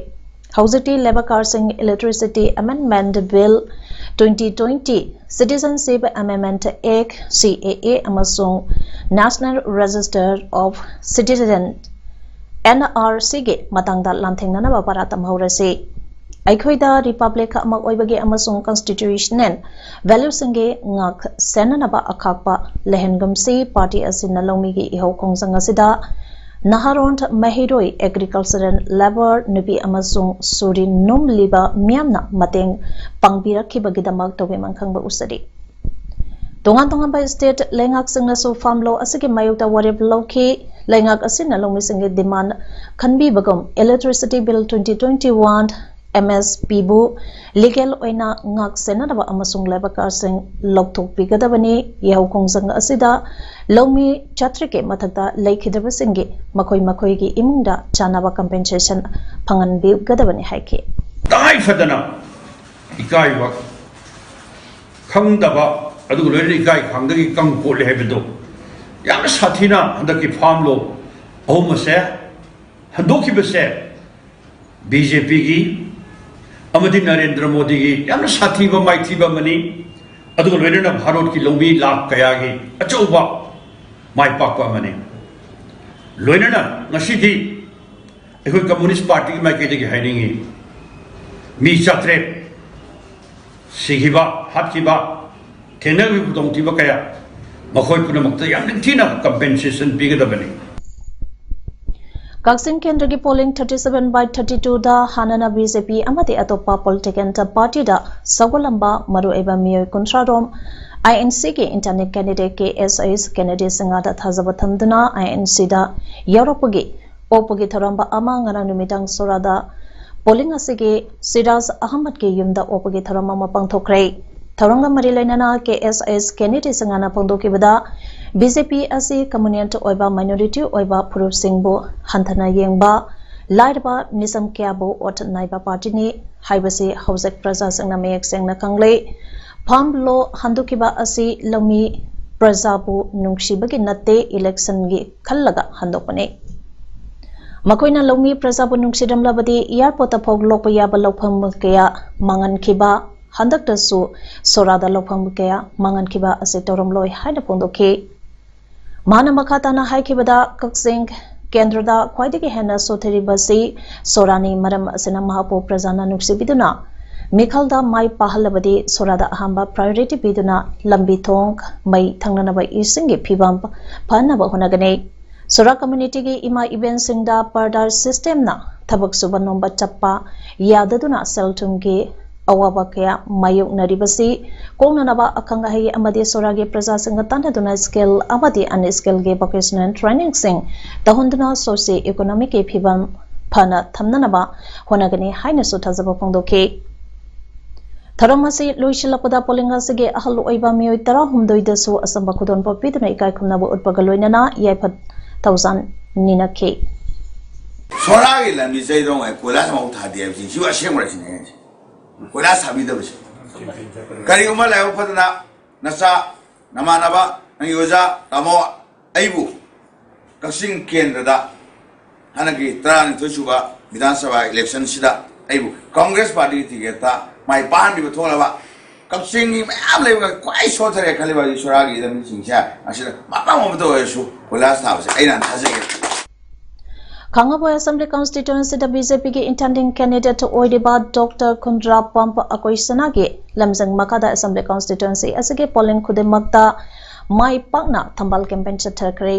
ꯍꯧꯖꯤꯛꯇꯤ ꯂꯦꯕꯀꯥꯔꯁꯤꯡ Electricity Amendment Bill twenty twenty, Citizenship Amendment Act, C A A, ꯑꯃꯁꯨꯡ National Register of Citizen, N R C ꯒꯤ ꯃꯇꯥꯡꯗ ꯂꯥꯟꯊꯦꯡꯅꯅꯕ ꯄꯔꯥ ꯇꯝꯍꯧꯔꯁꯤ꯫ ꯑꯩꯈꯣꯏꯗ republic ꯑꯃ ꯑꯣꯏꯕꯒꯤ ꯑꯃꯁꯨꯡ constitutional value ꯁꯤꯡꯒꯤ ꯉꯥꯛ ꯁꯦꯟꯅꯅꯕ ꯑꯈꯥꯛꯄ ꯂꯩꯍꯟꯒꯨꯝꯁꯤ꯫ Party ꯑꯁꯤꯅ ꯂꯧꯃꯤꯒꯤ ꯏꯍꯧ ꯈꯣꯡꯖꯪ ꯑꯁꯤꯗ ꯅꯍꯥꯔꯣꯟ, ꯃꯍꯩꯔꯣꯏ, agricultural labour, ꯅꯨꯄꯤ ꯑꯃꯁꯨꯡ ꯁꯨꯔꯤ ꯅꯣꯝꯂꯤꯕ ꯃꯤꯌꯥꯝꯅ ꯃꯇꯦꯡ ꯄꯥꯡꯕꯤꯔꯛꯈꯤꯕꯒꯤꯗꯃꯛ ꯇꯧꯕꯤꯃꯜ ꯈꯪꯕ ꯎꯠꯆꯔꯤ꯫ ꯇꯣꯉꯥꯟ ꯇꯣꯉꯥꯟꯕ state ꯂꯩꯉꯥꯛꯁꯤꯡꯅꯁꯨ farm law ꯑꯁꯤꯒꯤ ꯃꯥꯌꯣꯛꯇ ꯋꯥꯔꯦꯞ ꯂꯧꯈꯤ꯫ ꯂꯩꯉꯥꯛ ꯑꯁꯤꯅ ꯂꯧꯃꯤꯁꯤꯡꯒꯤ demand ꯈꯟꯕꯤꯕꯒꯨꯝ Electricity Bill twenty twenty-one, M S P ꯕꯨ legal ꯑꯣꯏꯅ ꯉꯥꯛ ꯁꯦꯟꯅꯅꯕ ꯑꯃꯁꯨꯡ ꯂꯦꯕꯀꯥꯔꯁꯤꯡ ꯂꯧꯊꯣꯛꯄꯤꯒꯗꯕꯅꯤ꯫ ꯏꯍꯧ ꯈꯣꯡꯖꯪ ꯑꯁꯤꯗ ꯂꯧꯃꯤ ꯆꯥꯇ꯭ꯔꯦꯠꯀꯤ ꯃꯊꯛꯇ ꯂꯩꯈꯤꯗ꯭ꯔꯕꯁꯤꯡꯒꯤ ꯃꯈꯣꯏ ꯃꯈꯣꯏꯒꯤ ꯏꯃꯨꯡꯗ ꯆꯥꯅꯕ compensation ꯐꯪꯍꯟꯕꯤꯒꯗꯕꯅꯤ ꯍꯥꯏꯈꯤ꯫ ꯇꯉꯥꯏ ꯐꯗꯅ ꯏꯀꯥꯏꯕ ꯈꯪꯗꯕ ꯑꯗꯨꯒ ꯂꯣꯏꯅꯅ ꯏꯀꯥꯏ ꯈꯥꯡꯗꯒꯤ ꯀꯪ ꯀꯣꯠꯂꯦ ꯍꯥꯏꯕꯗꯣ ꯌꯥꯝꯅ ꯁꯥꯊꯤꯅ ꯍꯟꯗꯛꯀꯤ ꯐꯥꯝ ꯂꯣ ꯑꯍꯨꯝ ꯑꯁꯦ ꯍꯟꯗꯣꯛꯈꯤꯕꯁꯦ ꯕꯤ ꯖꯦ ꯄꯤꯒꯤ ꯑꯃꯗꯤ ꯅꯔꯦꯟꯗ꯭ꯔ ꯃꯣꯗꯤꯒꯤ ꯌꯥꯝꯅ ꯁꯥꯊꯤꯕ ꯃꯥꯏꯊꯤꯕ ꯑꯃꯅꯤ꯫ ꯑꯗꯨꯒ ꯂꯣꯏꯅꯅ ꯚꯥꯔꯠꯀꯤ ꯂꯧꯃꯤ ꯂꯥꯈ ꯀꯌꯥꯒꯤ ꯑꯆꯧꯕ ꯃꯥꯏ ꯄꯥꯛꯄ ꯑꯃꯅꯤ꯫ ꯂꯣꯏꯅꯅ ꯉꯁꯤꯗꯤ ꯑꯩꯈꯣꯏ ꯀꯝꯃꯨꯅꯤꯁ ꯄꯥꯔꯇꯤꯒꯤ ꯃꯥꯏꯀꯩꯗꯒꯤ ꯍꯥꯏꯅꯤꯡꯏ, ꯃꯤ ꯆꯥꯇ꯭ꯔꯦꯠ ꯁꯤꯈꯤꯕ, ꯍꯥꯠꯈꯤꯕ, ꯊꯦꯡꯅꯔꯤꯕ ꯈꯨꯗꯣꯡꯊꯤꯕ ꯀꯌꯥ, ꯃꯈꯣꯏ ꯄꯨꯝꯅꯃꯛꯇ ꯌꯥꯝ ꯅꯤꯡꯊꯤꯅ ꯀꯝꯄꯦꯟꯁꯦꯁꯟ ꯄꯤꯒꯗꯕꯅꯤ꯫ ꯀꯛꯆꯤꯡ ꯀꯦꯟꯗ꯭ꯔꯒꯤ polling thirty seven by thirty two ꯗ ꯍꯥꯟꯅꯅ ꯕꯤ ꯖꯦ ꯄꯤ ꯑꯃꯗꯤ ꯑꯇꯣꯞꯄ political party ꯗ ꯁꯧꯒꯠꯂꯝꯕ ꯃꯔꯨꯑꯣꯏꯕ ꯃꯤꯑꯣꯏ ꯀꯨꯟꯊ꯭ꯔꯥ ꯔꯣꯝ ꯑꯥꯏ ꯑꯦꯟ ꯁꯤ ꯒꯤ internal candidate ꯀꯦ ꯑꯦꯁ ꯑꯩꯆ ꯀꯦꯅꯦꯗꯤ ꯁꯤꯡꯍꯥꯗ ꯊꯥꯖꯕ ꯊꯝꯗꯨꯅ ꯑꯥꯏ ꯑꯦꯟ ꯁꯤ ꯗ ꯌꯥꯎꯔꯛꯄꯒꯤ ꯑꯣꯛꯄꯒꯤ ꯊꯧꯔꯝ ꯑꯃ ꯉꯔꯥꯡ ꯅꯨꯃꯤꯗꯥꯡ ꯁꯣꯔꯥꯗ polling ꯑꯁꯤꯒꯤ ꯁꯤꯔꯥꯖ ꯑꯍꯃꯗꯀꯤ ꯌꯨꯝꯗ ꯑꯣꯛꯄꯒꯤ ꯊꯧꯔꯝ ꯑꯃ ꯄꯥꯡꯊꯣꯛꯈ꯭ꯔꯦ꯫ ꯊꯧꯔꯝꯒ ꯃꯔꯤ ꯂꯩꯅꯅ ꯀꯦ ꯑꯦꯁ ꯑꯩꯆ ꯀꯦꯅꯦꯗꯤ ꯁꯤꯡꯍꯥꯅ ꯐꯣꯡꯗꯣꯛꯈꯤꯕꯗ, ꯕꯤ ꯖꯦ ꯄꯤ ꯑꯁꯤ communal ꯑꯣꯏꯕ, minority ꯑꯣꯏꯕ ꯐꯨꯔꯨꯞꯁꯤꯡꯕꯨ ꯍꯟꯊꯅ ꯌꯦꯡꯕ, ꯂꯥꯏꯔꯕ ꯃꯤꯆꯝ ꯀꯌꯥꯕꯨ ꯑꯣꯠ ꯅꯥꯏꯕ party ꯅꯤ ꯍꯥꯏꯕꯁꯤ ꯍꯧꯖꯤꯛ ꯄ꯭ꯔꯖꯥꯁꯤꯡꯅ ꯃꯌꯦꯛ ꯁꯦꯡꯅ ꯈꯪꯂꯦ꯫ ꯐꯥꯝ ꯂꯣ ꯍꯟꯗꯣꯛꯈꯤꯕ ꯑꯁꯤ ꯂꯧꯃꯤ ꯄ꯭ꯔꯖꯥꯕꯨ ꯅꯨꯡꯁꯤꯕꯒꯤ ꯅꯠꯇꯦ, election ꯒꯤ ꯈꯜꯂꯒ ꯍꯟꯗꯣꯛꯄꯅꯤ꯫ ꯃꯈꯣꯏꯅ ꯂꯧꯃꯤ ꯄ꯭ꯔꯖꯥꯕꯨ ꯅꯨꯡꯁꯤꯔꯝꯂꯕꯗꯤ airport ꯇ ꯐꯥꯎ ꯂꯣꯛꯄ ꯌꯥꯕ ꯂꯧꯐꯝ ꯀꯌꯥ ꯃꯥꯡꯍꯟꯈꯤꯕ, ꯍꯟꯗꯛꯇꯁꯨ ꯁꯣꯔꯥꯗ ꯂꯧꯐꯝ ꯀꯌꯥ ꯃꯥꯡꯍꯟꯈꯤꯕ ꯑꯁꯤ ꯇꯧꯔꯝꯂꯣꯏ ꯍꯥꯏꯅ ꯐꯣꯡꯗꯣꯛꯈꯤ꯫ ꯃꯍꯥꯛꯅ ꯃꯈꯥ ꯇꯥꯅ ꯍꯥꯏꯈꯤꯕꯗ, ꯀꯛꯆꯤꯡ ꯀꯦꯟꯗ꯭ꯔꯗ ꯈ꯭ꯋꯥꯏꯗꯒꯤ ꯍꯦꯟꯅ ꯁꯣꯊꯔꯤꯕꯁꯤ ꯁꯣꯔꯥꯅꯤ, ꯃꯔꯝ ꯑꯁꯤꯅ ꯃꯍꯥꯛꯄꯨ ꯄ꯭ꯔꯖꯥꯅ ꯅꯨꯡꯁꯤꯕꯤꯗꯨꯅ ꯃꯤꯈꯜꯗ ꯃꯥꯏ ꯄꯥꯛꯍꯜꯂꯕꯗꯤ ꯁꯣꯔꯥꯗ ꯑꯍꯥꯟꯕ priority ꯄꯤꯗꯨꯅ ꯂꯝꯕꯤ ꯊꯣꯡ, ꯃꯩ, ꯊꯛꯅꯅꯕ ꯏꯁꯤꯡꯒꯤ ꯐꯤꯕꯝ ꯐꯅꯕ ꯍꯣꯠꯅꯒꯅꯤ꯫ ꯁꯣꯔꯥ community ꯒꯤ ꯏꯃꯥ ꯏꯕꯦꯟꯁꯤꯡꯗ ꯄꯔꯗꯥꯔ system ꯅ ꯊꯕꯛ ꯁꯨꯕ ꯅꯣꯝꯕ ꯆꯠꯄ ꯌꯥꯗꯗꯨꯅ ꯁꯦꯜ ꯊꯨꯝꯒꯤ ꯑꯋꯥꯕ ꯀꯌꯥ ꯃꯥꯌꯣꯛꯅꯔꯤꯕꯁꯤ ꯀꯣꯛꯅꯅꯕ ꯑꯈꯪ ꯑꯍꯩ ꯑꯃꯗꯤ ꯁꯣꯔꯥꯒꯤ ꯄ꯭ꯔꯖꯥꯁꯤꯡꯒ ꯇꯥꯟꯅꯗꯨꯅ skill ꯑꯃꯗꯤ unskilled ꯒꯤ vocational training ꯁꯤꯡ ꯇꯧꯍꯟꯗꯨꯅ socio economic ꯀꯤ ꯐꯤꯕꯝ ꯐꯅ ꯊꯝꯅꯅꯕ ꯍꯣꯠꯅꯒꯅꯤ ꯍꯥꯏꯅꯁꯨ ꯊꯥꯖꯕ ꯐꯣꯡꯗꯣꯛꯈꯤ꯫ ꯊꯧꯔꯝ ꯑꯁꯤ ꯂꯣꯏꯁꯤꯜꯂꯛꯄꯗ polling ꯑꯁꯤꯒꯤ ꯑꯍꯜ ꯑꯣꯏꯕ ꯃꯤꯑꯣꯏ ꯇꯔꯥꯍꯨꯝꯗꯣꯏꯗꯁꯨ ꯑꯆꯝꯕ ꯈꯨꯗꯣꯜꯄꯣꯠ ꯄꯤꯗꯨꯅ ꯏꯀꯥꯏ ꯈꯨꯝꯅꯕ ꯎꯠꯄꯒ ꯂꯣꯏꯅꯅ ꯌꯥꯏꯐ ꯊꯧꯖꯥꯜ ꯅꯤꯅꯈꯤ꯫ ꯁꯣꯔꯥꯒꯤ ꯂꯝꯕꯤ ꯆꯩꯗꯣꯡ ꯍꯥꯏ ꯀꯣꯏꯂꯥꯁ ꯑꯃꯐꯥꯎ ꯊꯥꯗꯦ ꯍꯥꯏꯕꯁꯤ ꯁꯤꯕꯨ ꯑꯁꯦꯡꯕꯔ ꯁꯤꯅꯦ ꯑꯩꯅ ꯍꯥꯏꯁꯦ꯫ ꯀꯣꯏꯂꯥꯁ ꯊꯥꯕꯤꯗꯕꯁꯦ꯫ ꯀꯔꯤꯒꯨꯝꯕ ꯂꯥꯏꯕꯛ ꯐꯗꯅ ꯅꯆꯥ, ꯅꯃꯥꯟꯅꯕ, ꯅꯪꯒꯤ ꯑꯣꯖꯥ, ꯇꯥꯃꯣ, ꯑꯩꯕꯨ ꯀꯛꯆꯤꯡ ꯀꯦꯟꯗ꯭ꯔꯗ ꯍꯟꯗꯛꯀꯤ ꯇꯔꯥꯅꯤꯊꯣꯏ ꯁꯨꯕ ꯕꯤꯙꯥꯟ ꯁꯚꯥ ꯏꯂꯦꯛꯁꯟꯁꯤꯗ ꯑꯩꯕꯨ ꯀꯪꯒ꯭ꯔꯦꯁ ꯄꯥꯔꯇꯤꯒꯤ ꯇꯤꯀꯦꯠꯇ ꯃꯥꯏ ꯄꯥꯛꯍꯟꯕꯤꯕ ꯊꯣꯛꯅꯕ ꯀꯛꯆꯤꯡꯒꯤ ꯃꯌꯥꯝ ꯂꯩꯕ ꯈ꯭ꯋꯥꯏ ꯁꯣꯠꯊꯔꯦ ꯈꯜꯂꯤꯕ ꯏꯁꯣꯔꯒꯤ ꯏꯔꯝꯁꯤꯡꯁꯦ ꯑꯁꯤꯗ ꯃꯐꯝ ꯑꯃꯗ ꯑꯣꯏꯔꯁꯨ ꯀꯣꯏꯂꯥꯁ ꯊꯥꯕꯁꯦ ꯑꯩꯅ ꯌꯥꯝ ꯊꯥꯖꯩ꯫ ꯈꯥꯡꯉꯕꯣꯛ ꯑꯦꯁꯦꯝꯕ꯭ꯂꯤ ꯀꯟꯁꯇꯤꯇ꯭ꯋꯦꯟꯁꯤꯗ ꯕꯤ ꯖꯦ ꯄꯤꯒꯤ ꯏꯟꯇꯦꯟꯗꯤꯡ ꯀꯦꯟꯗꯤꯗꯦꯠ ꯑꯣꯏꯔꯤꯕ ꯗꯣꯛꯇꯔ ꯈꯨꯟꯗ꯭ꯔꯥꯄꯝ ꯑꯀꯣꯏꯁꯅꯥꯒꯤ ꯂꯝꯖꯤꯡ ꯃꯈꯥꯗ ꯑꯦꯁꯦꯝꯕ꯭ꯂꯤ ꯀꯟꯁꯇꯤꯇ꯭ꯋꯦꯟꯁꯤ ꯑꯁꯤꯒꯤ ꯄꯣꯂꯤꯡ ꯈꯨꯗꯤꯡꯃꯛꯇ ꯃꯥꯏ ꯄꯥꯛꯅ ꯊꯝꯕꯥꯜ ꯀꯦꯝꯄꯦꯟ ꯆꯠꯊꯈ꯭ꯔꯦ꯫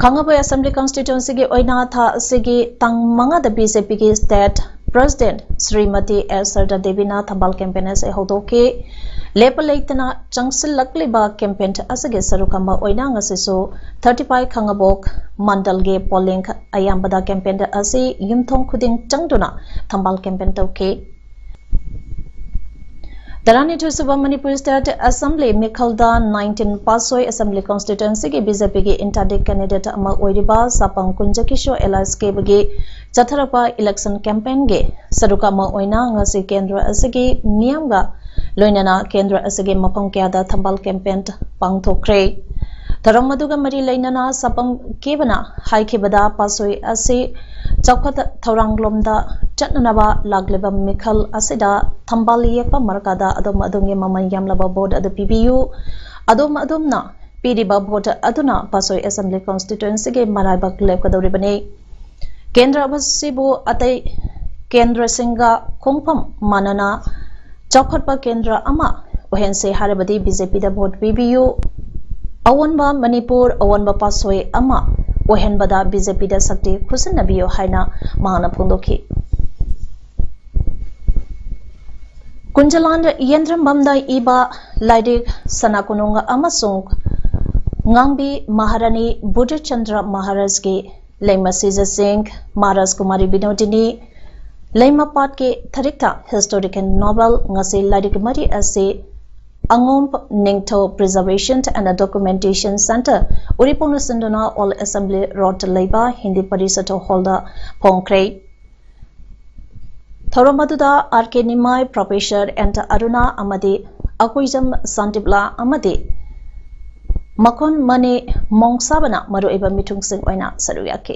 ꯈꯥꯡꯉꯕꯣꯛ ꯑꯦꯁꯦꯝꯕ꯭ꯂꯤ ꯀꯟꯁꯇꯤꯇ꯭ꯋꯦꯟꯁꯤꯒꯤ ꯑꯣꯏꯅ ꯊꯥ ꯑꯁꯤꯒꯤ ꯇꯥꯡ ꯃꯉꯥꯗ ꯕꯤ ꯖꯦ ꯄꯤꯒꯤ ꯁ꯭ꯇꯦꯠ ꯄ꯭ꯔꯦꯁꯤꯗꯦꯟꯠ ꯁ꯭ꯔꯤꯃꯇꯤ ꯑꯦꯁ ꯁꯔꯗꯥ ꯗꯦꯕꯤꯅ ꯊꯝꯕꯥꯜ ꯀꯦꯝꯄꯦꯟ ꯑꯁꯤ ꯍꯧꯗꯣꯛꯈꯤ꯫ ꯂꯦꯞꯄ ꯂꯩꯇꯅ ꯆꯪꯁꯤꯜꯂꯛꯂꯤꯕ ꯀꯦꯝꯄꯦꯟ ꯑꯁꯤꯒꯤ ꯁꯔꯨꯛ ꯑꯃ ꯑꯣꯏꯅ ꯉꯁꯤꯁꯨ ꯊꯥꯔꯇꯤ ꯐꯥꯏꯚ ꯈꯥꯡꯉꯕꯣꯛ ꯃꯟꯗꯜꯒꯤ ꯄꯣꯂꯤꯡ ꯑꯌꯥꯝꯕꯗ ꯀꯦꯝꯄꯦꯟ ꯑꯁꯤ ꯌꯨꯝꯊꯣꯡ ꯈꯨꯗꯤꯡ ꯆꯪꯗꯨꯅ ꯊꯝꯕꯥꯜ ꯀꯦꯝꯄꯦꯟ ꯇꯧꯈꯤ꯫ ꯇꯔꯥꯅꯤꯊꯣꯏ ꯁꯨꯕ ꯃꯅꯤꯄꯨꯔ ꯁ꯭ꯇꯦꯠ ꯑꯦꯁꯦꯝꯕ꯭ꯂꯤ ꯃꯤꯈꯜꯗ ꯅꯥꯏꯟꯇꯤꯟ ꯄꯥꯠꯁꯣꯏ ꯑꯦꯁꯦꯝꯕ꯭ꯂꯤ ꯀꯟꯁꯇꯤꯇ꯭ꯋꯦꯟꯁꯤꯒꯤ ꯕꯤ ꯖꯦ ꯄꯤꯒꯤ ꯏꯟꯇꯦꯟꯗꯤꯡ ꯀꯦꯟꯗꯤꯗꯦꯠ ꯑꯃ ꯑꯣꯏꯔꯤꯕ ꯁꯥꯄꯝ ꯀꯨꯟꯖꯀꯤꯁꯣꯔ ꯑꯦꯂꯥꯏꯁ ꯀꯦꯕꯒꯤ ꯆꯠꯊꯔꯛꯄ ꯏꯂꯦꯛꯁꯟ ꯀꯦꯝꯄꯦꯟꯒꯤ ꯁꯔꯨꯛ ꯑꯃ ꯑꯣꯏꯅ ꯉꯁꯤ ꯀꯦꯟꯗ꯭ꯔ ꯑꯁꯤꯒꯤ ꯃꯤꯌꯥꯝꯒ ꯂꯣꯏꯅꯅ ꯀꯦꯟꯗ꯭ꯔ ꯑꯁꯤꯒꯤ ꯃꯐꯝ ꯀꯌꯥꯗ ꯊꯝꯕꯥꯜ ꯀꯦꯝꯄꯦꯟ ꯄꯥꯡꯊꯣꯛꯈ꯭ꯔꯦ꯫ ꯊꯧꯔꯝ ꯑꯗꯨꯒ ꯃꯔꯤ ꯂꯩꯅꯅ ꯁꯥꯄꯝ ꯀꯦꯕꯅ ꯍꯥꯏꯈꯤꯕꯗ ꯄꯥꯠꯁꯣꯏ ꯑꯁꯤ ꯆꯥꯎꯈꯠ ꯊꯧꯔꯥꯡꯂꯣꯝꯗ ꯆꯠꯅꯅꯕ ꯂꯥꯛꯂꯤꯕ ꯃꯤꯈꯜ ꯑꯁꯤꯗ ꯊꯝꯕꯥꯜ ꯌꯦꯛꯄ ꯃꯔꯀꯥꯗ ꯑꯗꯣꯝ ꯑꯗꯣꯝꯒꯤ ꯃꯃꯜ ꯌꯥꯝꯂꯕ ꯚꯣꯠ ꯑꯗꯨ ꯄꯤꯕꯤꯌꯨ꯫ ꯑꯗꯣꯝ ꯑꯗꯣꯝꯅ ꯄꯤꯔꯤꯕ ꯚꯣꯠ ꯑꯗꯨꯅ ꯄꯥꯠꯁꯣꯏ ꯑꯦꯁꯦꯝꯕ꯭ꯂꯤ ꯀꯟꯁꯇꯤꯇ꯭ꯋꯦꯟꯁꯤꯒꯤ ꯃꯔꯥꯏꯕꯛ ꯂꯦꯞꯀꯗꯧꯔꯤꯕꯅꯤ꯫ ꯀꯦꯟꯗ꯭ꯔ ꯑꯁꯤꯕꯨ ꯑꯇꯩ ꯀꯦꯟꯗ꯭ꯔꯁꯤꯡꯒ ꯈꯣꯡꯐꯝ ꯃꯥꯟꯅꯅ ꯆꯥꯎꯈꯠꯄ ꯀꯦꯟꯗ꯭ꯔ ꯑꯃ ꯑꯣꯏꯍꯟꯁꯦ ꯍꯥꯏꯔꯕꯗꯤ ꯕꯤ ꯖꯦ ꯄꯤꯗ ꯚꯣꯠ ꯄꯤꯕꯤꯌꯨ꯫ ꯑꯑꯣꯟꯕ ꯃꯅꯤꯄꯨꯔ, ꯑꯑꯣꯟꯕ ꯄꯥꯠꯁꯣꯏ ꯑꯃ ꯑꯣꯏꯍꯟꯕꯗ ꯕꯤ ꯖꯦ ꯄꯤꯗ ꯁꯛꯇꯤ ꯈꯨꯠꯁꯤꯟꯅꯕꯤꯌꯨ ꯍꯥꯏꯅ ꯃꯍꯥꯛꯅ ꯐꯣꯡꯗꯣꯛꯈꯤ꯫ ꯀꯨꯟꯖꯂꯥꯟ ꯌꯦꯟꯗ꯭ꯔꯝꯕꯝꯅ ꯏꯕ ꯂꯥꯏꯔꯤꯛ ꯁꯅꯥ ꯀꯣꯅꯨꯡ ꯑꯃꯁꯨꯡ ꯉꯥꯡꯕꯤ ꯃꯍꯥꯔꯥꯅꯤ ꯕꯨꯙꯆꯟꯗ꯭ꯔ ꯃꯍꯥꯔꯥꯖꯀꯤ ꯂꯩꯃ ꯁꯤꯖꯁꯤꯡ, ꯃꯍꯥꯔꯥꯖ ꯀꯨꯃꯥꯔꯤ ꯕꯤꯅꯣꯗꯤꯅꯤ, ꯂꯩꯃ ꯄꯥꯠꯀꯤ ꯊꯔꯤꯛꯇ ꯍꯤꯁꯇꯣꯔꯤꯀꯦꯜ ꯅꯣꯚꯦꯜ ꯉꯁꯤ ꯂꯥꯏꯔꯤꯛ ꯃꯔꯤ ꯑꯁꯤ ꯑꯉꯣꯝ ꯅꯤꯡꯊꯧ Preservation and Documentation Centre, ꯎꯔꯤꯄꯣꯛꯅ ꯁꯤꯟꯗꯨꯅ ꯑꯣꯜ ꯑꯦꯁꯦꯝꯕ꯭ꯂꯤ ꯔꯣꯗꯇ ꯂꯩꯕ ꯍꯤꯟꯗꯤ ꯄꯔꯤꯁꯠ ꯍꯣꯜꯗ ꯐꯣꯡꯈ꯭ꯔꯦ꯫ ꯊꯧꯔꯝ ꯑꯗꯨꯗ R K Nimai, professor and ꯑꯔꯨꯅꯥ ꯑꯃꯗꯤ ꯑꯀꯨꯏꯖꯝ ꯁꯥꯟꯇꯤꯞꯂꯥ ꯑꯃꯗꯤ ꯃꯈꯣꯟ ꯃꯅꯤ ꯃꯣꯡꯁꯥꯕꯅ ꯃꯔꯨꯑꯣꯏꯕ ꯃꯤꯊꯨꯡꯁꯤꯡ ꯑꯣꯏꯅ ꯁꯔꯨꯛ ꯌꯥꯈꯤ꯫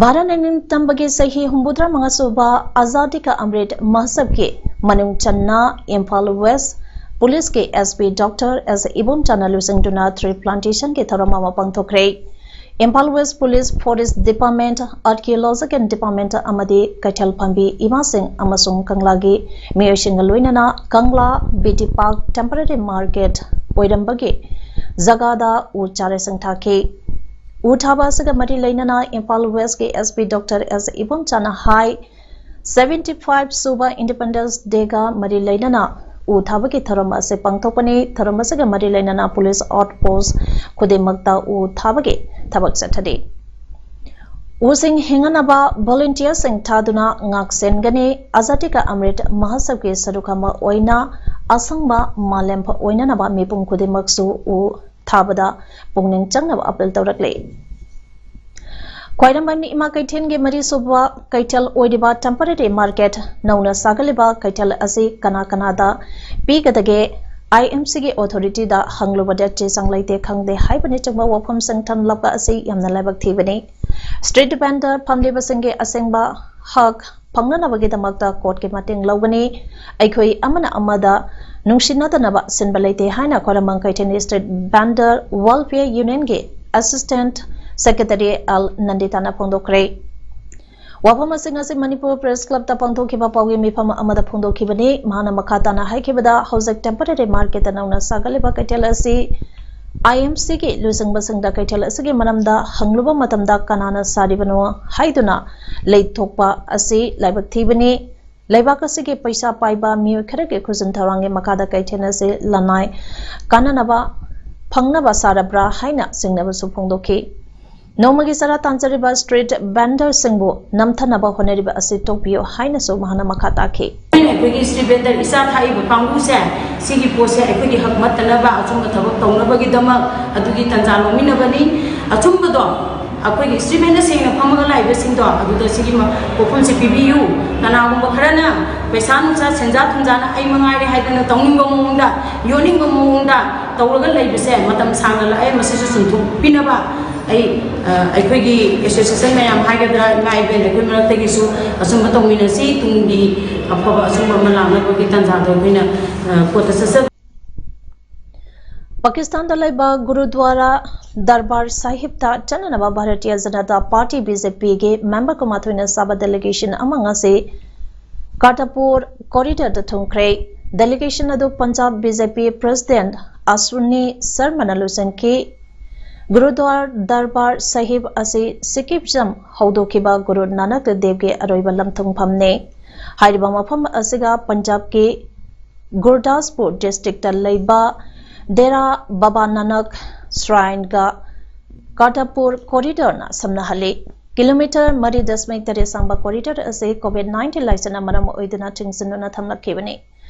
ꯚꯥꯔꯠꯅ ꯅꯤꯡꯇꯝꯕꯒꯤ ꯆꯍꯤ ꯍꯨꯝꯐꯨꯇꯔꯥ ꯃꯉꯥ ꯁꯨꯕ ꯑꯖꯥꯗꯤ ꯀꯥ ꯑꯃ꯭ꯔꯤꯠ ꯃꯍꯣꯠꯁꯕꯒꯤ ꯃꯅꯨꯡ ꯆꯟꯅ ꯏꯝꯐꯥꯜ ꯋꯦꯁ ꯄꯨꯂꯤꯁꯀꯤ ꯑꯦꯁ ꯄꯤ ꯗꯣꯛꯇꯔ ꯑꯦꯁ ꯏꯕꯣꯝꯆꯥꯅ ꯂꯨꯆꯤꯡꯗꯨꯅ ꯇ꯭ꯔꯤ ꯄ꯭ꯂꯥꯟꯇꯦꯁꯟꯒꯤ ꯊꯧꯔꯝ ꯑꯃ ꯄꯥꯡꯊꯣꯛꯈ꯭ꯔꯦ꯫ Imphal west police, forest department, archaeological department ꯑꯃꯗꯤ ꯀꯩꯊꯦꯜ ꯐꯝꯕꯤ ꯏꯃꯥꯁꯤꯡ ꯑꯃꯁꯨꯡ ꯀꯪꯂꯥꯒꯤ ꯃꯤꯑꯣꯏꯁꯤꯡꯒ ꯂꯣꯏꯅꯅ Kangla B T park temporary market ꯑꯣꯏꯔꯝꯕꯒꯤ ꯖꯒꯥꯗ ꯎ ꯆꯥꯔꯥꯁꯤꯡ ꯊꯥꯈꯤ꯫ ꯎ ꯊꯥꯕ ꯑꯁꯤꯒ ꯃꯔꯤ ꯂꯩꯅꯅ ꯏꯝꯐꯥꯜ ꯋꯦꯁ꯭ꯠꯀꯤ ꯑꯦꯁ ꯄꯤ ꯗꯣꯛꯇꯔ ꯑꯦꯁ ꯏꯕꯣꯝꯆꯥꯅ ꯍꯥꯏ, ꯁꯚꯦꯟꯇꯤ ꯐꯥꯏꯚ ꯁꯨꯕ ꯏꯟꯗꯤꯄꯦꯟꯗꯦꯟꯁ ꯗꯦꯒ ꯃꯔꯤ ꯂꯩꯅꯅ ꯎ ꯊꯥꯕꯒꯤ ꯊꯧꯔꯝ ꯑꯁꯤ ꯄꯥꯡꯊꯣꯛꯄꯅꯤ꯫ ꯊꯧꯔꯝ ꯑꯁꯤꯒ ꯃꯔꯤ ꯂꯩꯅꯅ ꯄꯨꯂꯤꯁ ꯑꯥꯎꯠꯄꯣꯁ꯭ꯠ ꯈꯨꯗꯤꯡꯃꯛꯇ ꯎ ꯊꯥꯕꯒꯤ ꯊꯕꯛ ꯆꯠꯊꯔꯤ꯫ ꯎꯁꯤꯡ ꯍꯤꯡꯅꯅꯕ ꯚꯣꯂꯨꯟꯇꯤꯌꯔꯁꯤꯡ ꯊꯥꯗꯨꯅ ꯉꯥꯛꯁꯦꯟꯒꯅꯤ꯫ ꯑꯖꯥꯗꯤ ꯀꯥ ꯑꯃ꯭ꯔꯤꯠ ꯃꯍꯣꯠꯁꯕꯒꯤ ꯁꯔꯨꯛ ꯑꯃ ꯑꯣꯏꯅ ꯑꯁꯪꯕ ꯃꯥꯂꯦꯝ ꯑꯣꯏꯅꯅꯕ ꯃꯤꯄꯨꯝ ꯈꯨꯗꯤꯡꯃꯛꯁꯨ ꯎ ꯊꯥꯕꯗ ꯄꯨꯛꯅꯤꯡ ꯆꯪꯅꯕ ꯑꯄꯤꯜ ꯇꯧꯔꯛꯂꯤ꯫ ꯈ꯭ꯋꯥꯏꯔꯝꯕꯟ ꯏꯃꯥ ꯀꯩꯊꯦꯜꯒꯤ ꯃꯔꯤꯁꯨꯕ ꯀꯩꯊꯦꯜ ꯑꯣꯏꯔꯤꯕ ꯇꯦꯝꯄꯔꯦꯔꯤ ꯃꯥꯔꯀꯦꯠ ꯅꯧꯅ ꯁꯥꯒꯠꯂꯤꯕ ꯀꯩꯊꯦꯜ ꯑꯁꯤ ꯀꯅꯥ ꯀꯅꯥꯗ ꯄꯤꯒꯗꯒꯦ? ꯑꯥꯏ ꯑꯦꯝ ꯁꯤꯒꯤ ꯑꯣꯊꯣꯔꯤꯇꯤꯗ ꯍꯪꯂꯨꯕꯗ ꯆꯦ ꯆꯥꯡ ꯂꯩꯇꯦ, ꯈꯪꯗꯦ ꯍꯥꯏꯕꯅꯆꯤꯡꯕ ꯋꯥꯐꯝꯁꯤꯡ ꯊꯝꯂꯛꯄ ꯑꯁꯤ ꯌꯥꯝꯅ ꯂꯥꯏꯕꯛ ꯊꯤꯕꯅꯤ꯫ ꯁ꯭ꯇ꯭ꯔꯤꯠ ꯚꯦꯟꯗꯔ ꯐꯝꯂꯤꯕꯁꯤꯡꯒꯤ ꯑꯁꯦꯡꯕ ꯍꯛ ꯐꯪꯅꯅꯕꯒꯤꯗꯃꯛꯇ ꯀꯣꯔꯠꯀꯤ ꯃꯇꯦꯡ ꯂꯧꯒꯅꯤ꯫ ꯑꯩꯈꯣꯏ ꯑꯃꯅ ꯑꯃꯗ ꯅꯨꯡꯁꯤꯅꯗꯅꯕ ꯁꯤꯟꯕ ꯂꯩꯇꯦ ꯍꯥꯏꯅ ꯈ꯭ꯋꯥꯏꯔꯝꯕꯟ ꯀꯩꯊꯦꯜ ꯁ꯭ꯇ꯭ꯔꯤꯠ ꯚꯦꯟꯗꯔ ꯋꯦꯜꯐꯤꯌꯔ ꯌꯨꯅꯤꯌꯟꯒꯤ ꯑꯦꯁꯤꯁ꯭ꯇꯦꯟꯠ ꯁꯦꯀ꯭ꯔꯦꯇꯔꯤ ꯑꯦꯜ ꯅꯟꯗꯤꯇꯥꯅ ꯐꯣꯡꯗꯣꯛꯈ꯭ꯔꯦ꯫ ꯋꯥꯐꯝ ꯑꯁꯤ ꯉꯁꯤ ꯃꯅꯤꯄꯨꯔ ꯄ꯭ꯔꯦꯁ ꯀ꯭ꯂꯕꯇ ꯄꯥꯡꯊꯣꯛꯈꯤꯕ ꯄꯥꯎꯒꯤ ꯃꯤꯐꯝ ꯑꯃꯗ ꯐꯣꯡꯗꯣꯛꯈꯤꯕꯅꯤ꯫ ꯃꯍꯥꯛꯅ ꯃꯈꯥ ꯇꯥꯅ ꯍꯥꯏꯈꯤꯕꯗ, ꯍꯧꯖꯤꯛ ꯇꯦꯝꯄꯔꯦꯔꯤ ꯃꯥꯔꯀꯦꯠꯇ ꯅꯧꯅ ꯁꯥꯒꯠꯂꯤꯕ ꯀꯩꯊꯦꯜ ꯑꯁꯤ ꯑꯥꯏ ꯑꯦꯝ ꯁꯤꯒꯤ ꯂꯨꯆꯤꯡꯕꯁꯤꯡꯗ ꯀꯩꯊꯦꯜ ꯑꯁꯤꯒꯤ ꯃꯔꯝꯗ ꯍꯪꯂꯨꯕ ꯃꯇꯝꯗ ꯀꯅꯥꯅ ꯁꯥꯔꯤꯕꯅꯣ ꯍꯥꯏꯗꯨꯅ ꯂꯩꯊꯣꯛꯄ ꯑꯁꯤ ꯂꯥꯏꯕꯛ ꯊꯤꯕꯅꯤ꯫ ꯂꯩꯕꯥꯛ ꯑꯁꯤꯒꯤ ꯄꯩꯁꯥ ꯄꯥꯏꯕ ꯃꯤꯑꯣꯏ ꯈꯔꯒꯤ ꯈꯨꯖꯤꯟ ꯊꯧꯔꯥꯡꯒꯤ ꯃꯈꯥꯗ ꯀꯩꯊꯦꯜ ꯑꯁꯤ ꯂꯅꯥꯏ ꯀꯥꯟꯅꯅꯕ ꯐꯪꯅꯕ ꯁꯥꯔꯕ꯭ꯔꯥ ꯍꯥꯏꯅ ꯆꯤꯡꯅꯕꯁꯨ ꯐꯣꯡꯗꯣꯛꯈꯤ꯫ ꯅꯣꯡꯃꯒꯤ ꯆꯔꯥ ꯇꯥꯟꯖꯔꯤꯕ ꯁ꯭ꯇ꯭ꯔꯤꯠ ꯚꯦꯟꯗꯔꯁꯤꯡꯕꯨ ꯅꯝꯊꯅꯕ ꯍꯣꯠꯅꯔꯤꯕ ꯑꯁꯤ ꯇꯣꯛꯄꯤꯌꯨ ꯍꯥꯏꯅꯁꯨ ꯃꯍꯥꯛꯅ ꯃꯈꯥ ꯇꯥꯈꯤ꯫ ꯑꯩꯈꯣꯏꯒꯤ ꯁ꯭ꯇ꯭ꯔꯤꯠ ꯚꯦꯟꯗꯔ ꯏꯆꯥ ꯊꯥꯛꯏꯕ ꯀꯥꯡꯕꯨꯁꯦ, ꯁꯤꯒꯤ ꯄꯣꯠꯁꯦ ꯑꯩꯈꯣꯏꯒꯤ ꯍꯛ ꯃꯠꯇꯅꯕ ꯑꯆꯨꯝꯕ ꯊꯕꯛ ꯇꯧꯅꯕꯒꯤꯗꯃꯛ ꯑꯗꯨꯒꯤ ꯇꯟꯖꯥ ꯂꯧꯃꯤꯟꯅꯕꯅꯤ꯫ ꯑꯆꯨꯝꯕꯗꯣ ꯑꯩꯈꯣꯏꯒꯤ ꯏꯟꯁꯇ꯭ꯔꯨꯃꯦꯟꯗ ꯁꯦꯡꯅ ꯐꯝꯃꯒ ꯂꯥꯛꯏꯕꯁꯤꯡꯗꯣ ꯑꯗꯨꯗ ꯁꯤꯒꯤ ꯃ- ꯄꯣꯠꯐꯝꯁꯦ ꯄꯤꯕꯤꯌꯨ꯫ ꯀꯅꯥꯒꯨꯝꯕ ꯈꯔꯅ ꯄꯩꯁꯥ ꯅꯨꯡꯁꯥ ꯁꯦꯟꯖꯥ ꯊꯨꯝꯖꯥꯅ ꯑꯩ ꯃꯉꯥꯏꯔꯦ ꯍꯥꯏꯗꯅ ꯇꯧꯅꯤꯡꯕ ꯃꯑꯣꯡꯗ, ꯌꯣꯟꯅꯤꯡꯕ ꯃꯑꯣꯡꯗ ꯇꯧꯔꯒ ꯂꯩꯕꯁꯦ ꯃꯇꯝ ꯁꯥꯡꯅ ꯂꯥꯛꯑꯦ꯫ ꯃꯁꯤꯁꯨ ꯆꯨꯝꯊꯣꯛꯄꯤꯅꯕ ꯑꯩ, ꯑ, ꯑꯩꯈꯣꯏꯒꯤ ꯑꯦꯁꯣꯁꯤꯌꯦꯁꯟ ꯃꯌꯥꯝ ꯍꯥꯏꯒꯗ꯭ꯔꯥ, ꯏꯃꯥ ꯏꯕꯦꯟ ꯑꯩꯈꯣꯏ ꯃꯔꯛꯇꯒꯤꯁꯨ ꯑꯆꯨꯝꯕ ꯇꯧꯃꯤꯟꯅꯁꯤ꯫ ꯇꯨꯡꯒꯤ ꯑꯐꯕ ꯑꯆꯨꯝꯕ ꯑꯃ ꯂꯥꯛꯅꯕꯒꯤ ꯇꯥꯟꯖꯥꯗꯣ ꯑꯩꯈꯣꯏꯅ, ꯑ, ꯀꯣꯠꯇ ꯆꯠꯆ- ꯄꯥꯀꯤꯁꯇꯥꯟꯗ ꯂꯩꯕ ꯒꯨꯔꯨꯗ꯭ꯋꯥꯔꯥ ꯗꯔꯕꯥꯔ ꯁꯥꯍꯤꯕꯇ ꯆꯠꯅꯅꯕ Bharatiya Janata party, B J ꯄꯤꯒꯤ ꯃꯦꯝꯕꯔ ꯀꯨꯟꯃꯥꯊꯣꯏꯅ ꯁꯥꯕ ꯗꯦꯂꯤꯒꯦꯁꯟ ꯑꯃ ꯉꯁꯤ ꯀꯥꯔꯇꯥꯄꯨꯔ ꯀꯣꯔꯤꯗꯣꯔꯗ ꯊꯨꯡꯈ꯭ꯔꯦ꯫ ꯗꯦꯂꯤꯒꯦꯁꯟ ꯑꯗꯨ ꯄꯟꯖꯥꯕ ꯕꯤ ꯖꯦ ꯄꯤ ꯄ꯭ꯔꯦꯁꯤꯗꯦꯟꯠ ꯑꯁ꯭ꯋꯤꯅꯤ ꯁꯔꯃꯅ ꯂꯨꯆꯤꯡꯈꯤ꯫ ꯒꯨꯔꯨꯗ꯭ꯋꯥꯔ ꯗꯔꯕꯥꯔ ꯁꯥꯍꯤꯕ ꯑꯁꯤ ꯁꯤꯈꯤꯖꯝ ꯍꯧꯗꯣꯛꯈꯤꯕ ꯒꯨꯔꯨ ꯅꯥꯅꯛ ꯗꯦꯕꯒꯤ ꯑꯔꯣꯏꯕ ꯂꯝꯊꯨꯡꯐꯝꯅꯤ꯫ ꯍꯥꯏꯔꯤꯕ ꯃꯐꯝ ꯑꯁꯤꯒ ꯄꯟꯖꯥꯕꯀꯤ ꯒꯨꯔꯗꯥꯁꯄꯨꯔ ꯗꯤꯁꯇ꯭ꯔꯤꯛꯇ ꯂꯩꯕ ꯗꯦꯔꯥ ꯕꯥꯕꯥ ꯅꯥꯅꯛ ꯁ꯭ꯔꯥꯏꯟꯒ ꯀꯥꯔꯇꯥꯄꯨꯔ ꯀꯣꯔꯤꯗꯣꯔꯅ ꯁꯝꯅꯍꯜꯂꯤ꯫ ꯀꯤꯂꯣꯃꯤꯇꯔ ꯃꯔꯤ ꯗꯁꯃꯤꯛ ꯇꯔꯦꯠ ꯁꯥꯡꯕ ꯀꯣꯔꯤꯗꯣꯔ ꯑꯁꯤ ꯀꯣꯚꯤꯗ ꯅꯥꯏꯟꯇꯤꯟ ꯂꯥꯏꯆꯠꯅ ꯃꯔꯝ ꯑꯣꯏꯗꯨꯅ ꯊꯤꯡꯖꯤꯟꯗꯨꯅ ꯊꯝꯂꯛꯈꯤꯕꯅꯤ꯫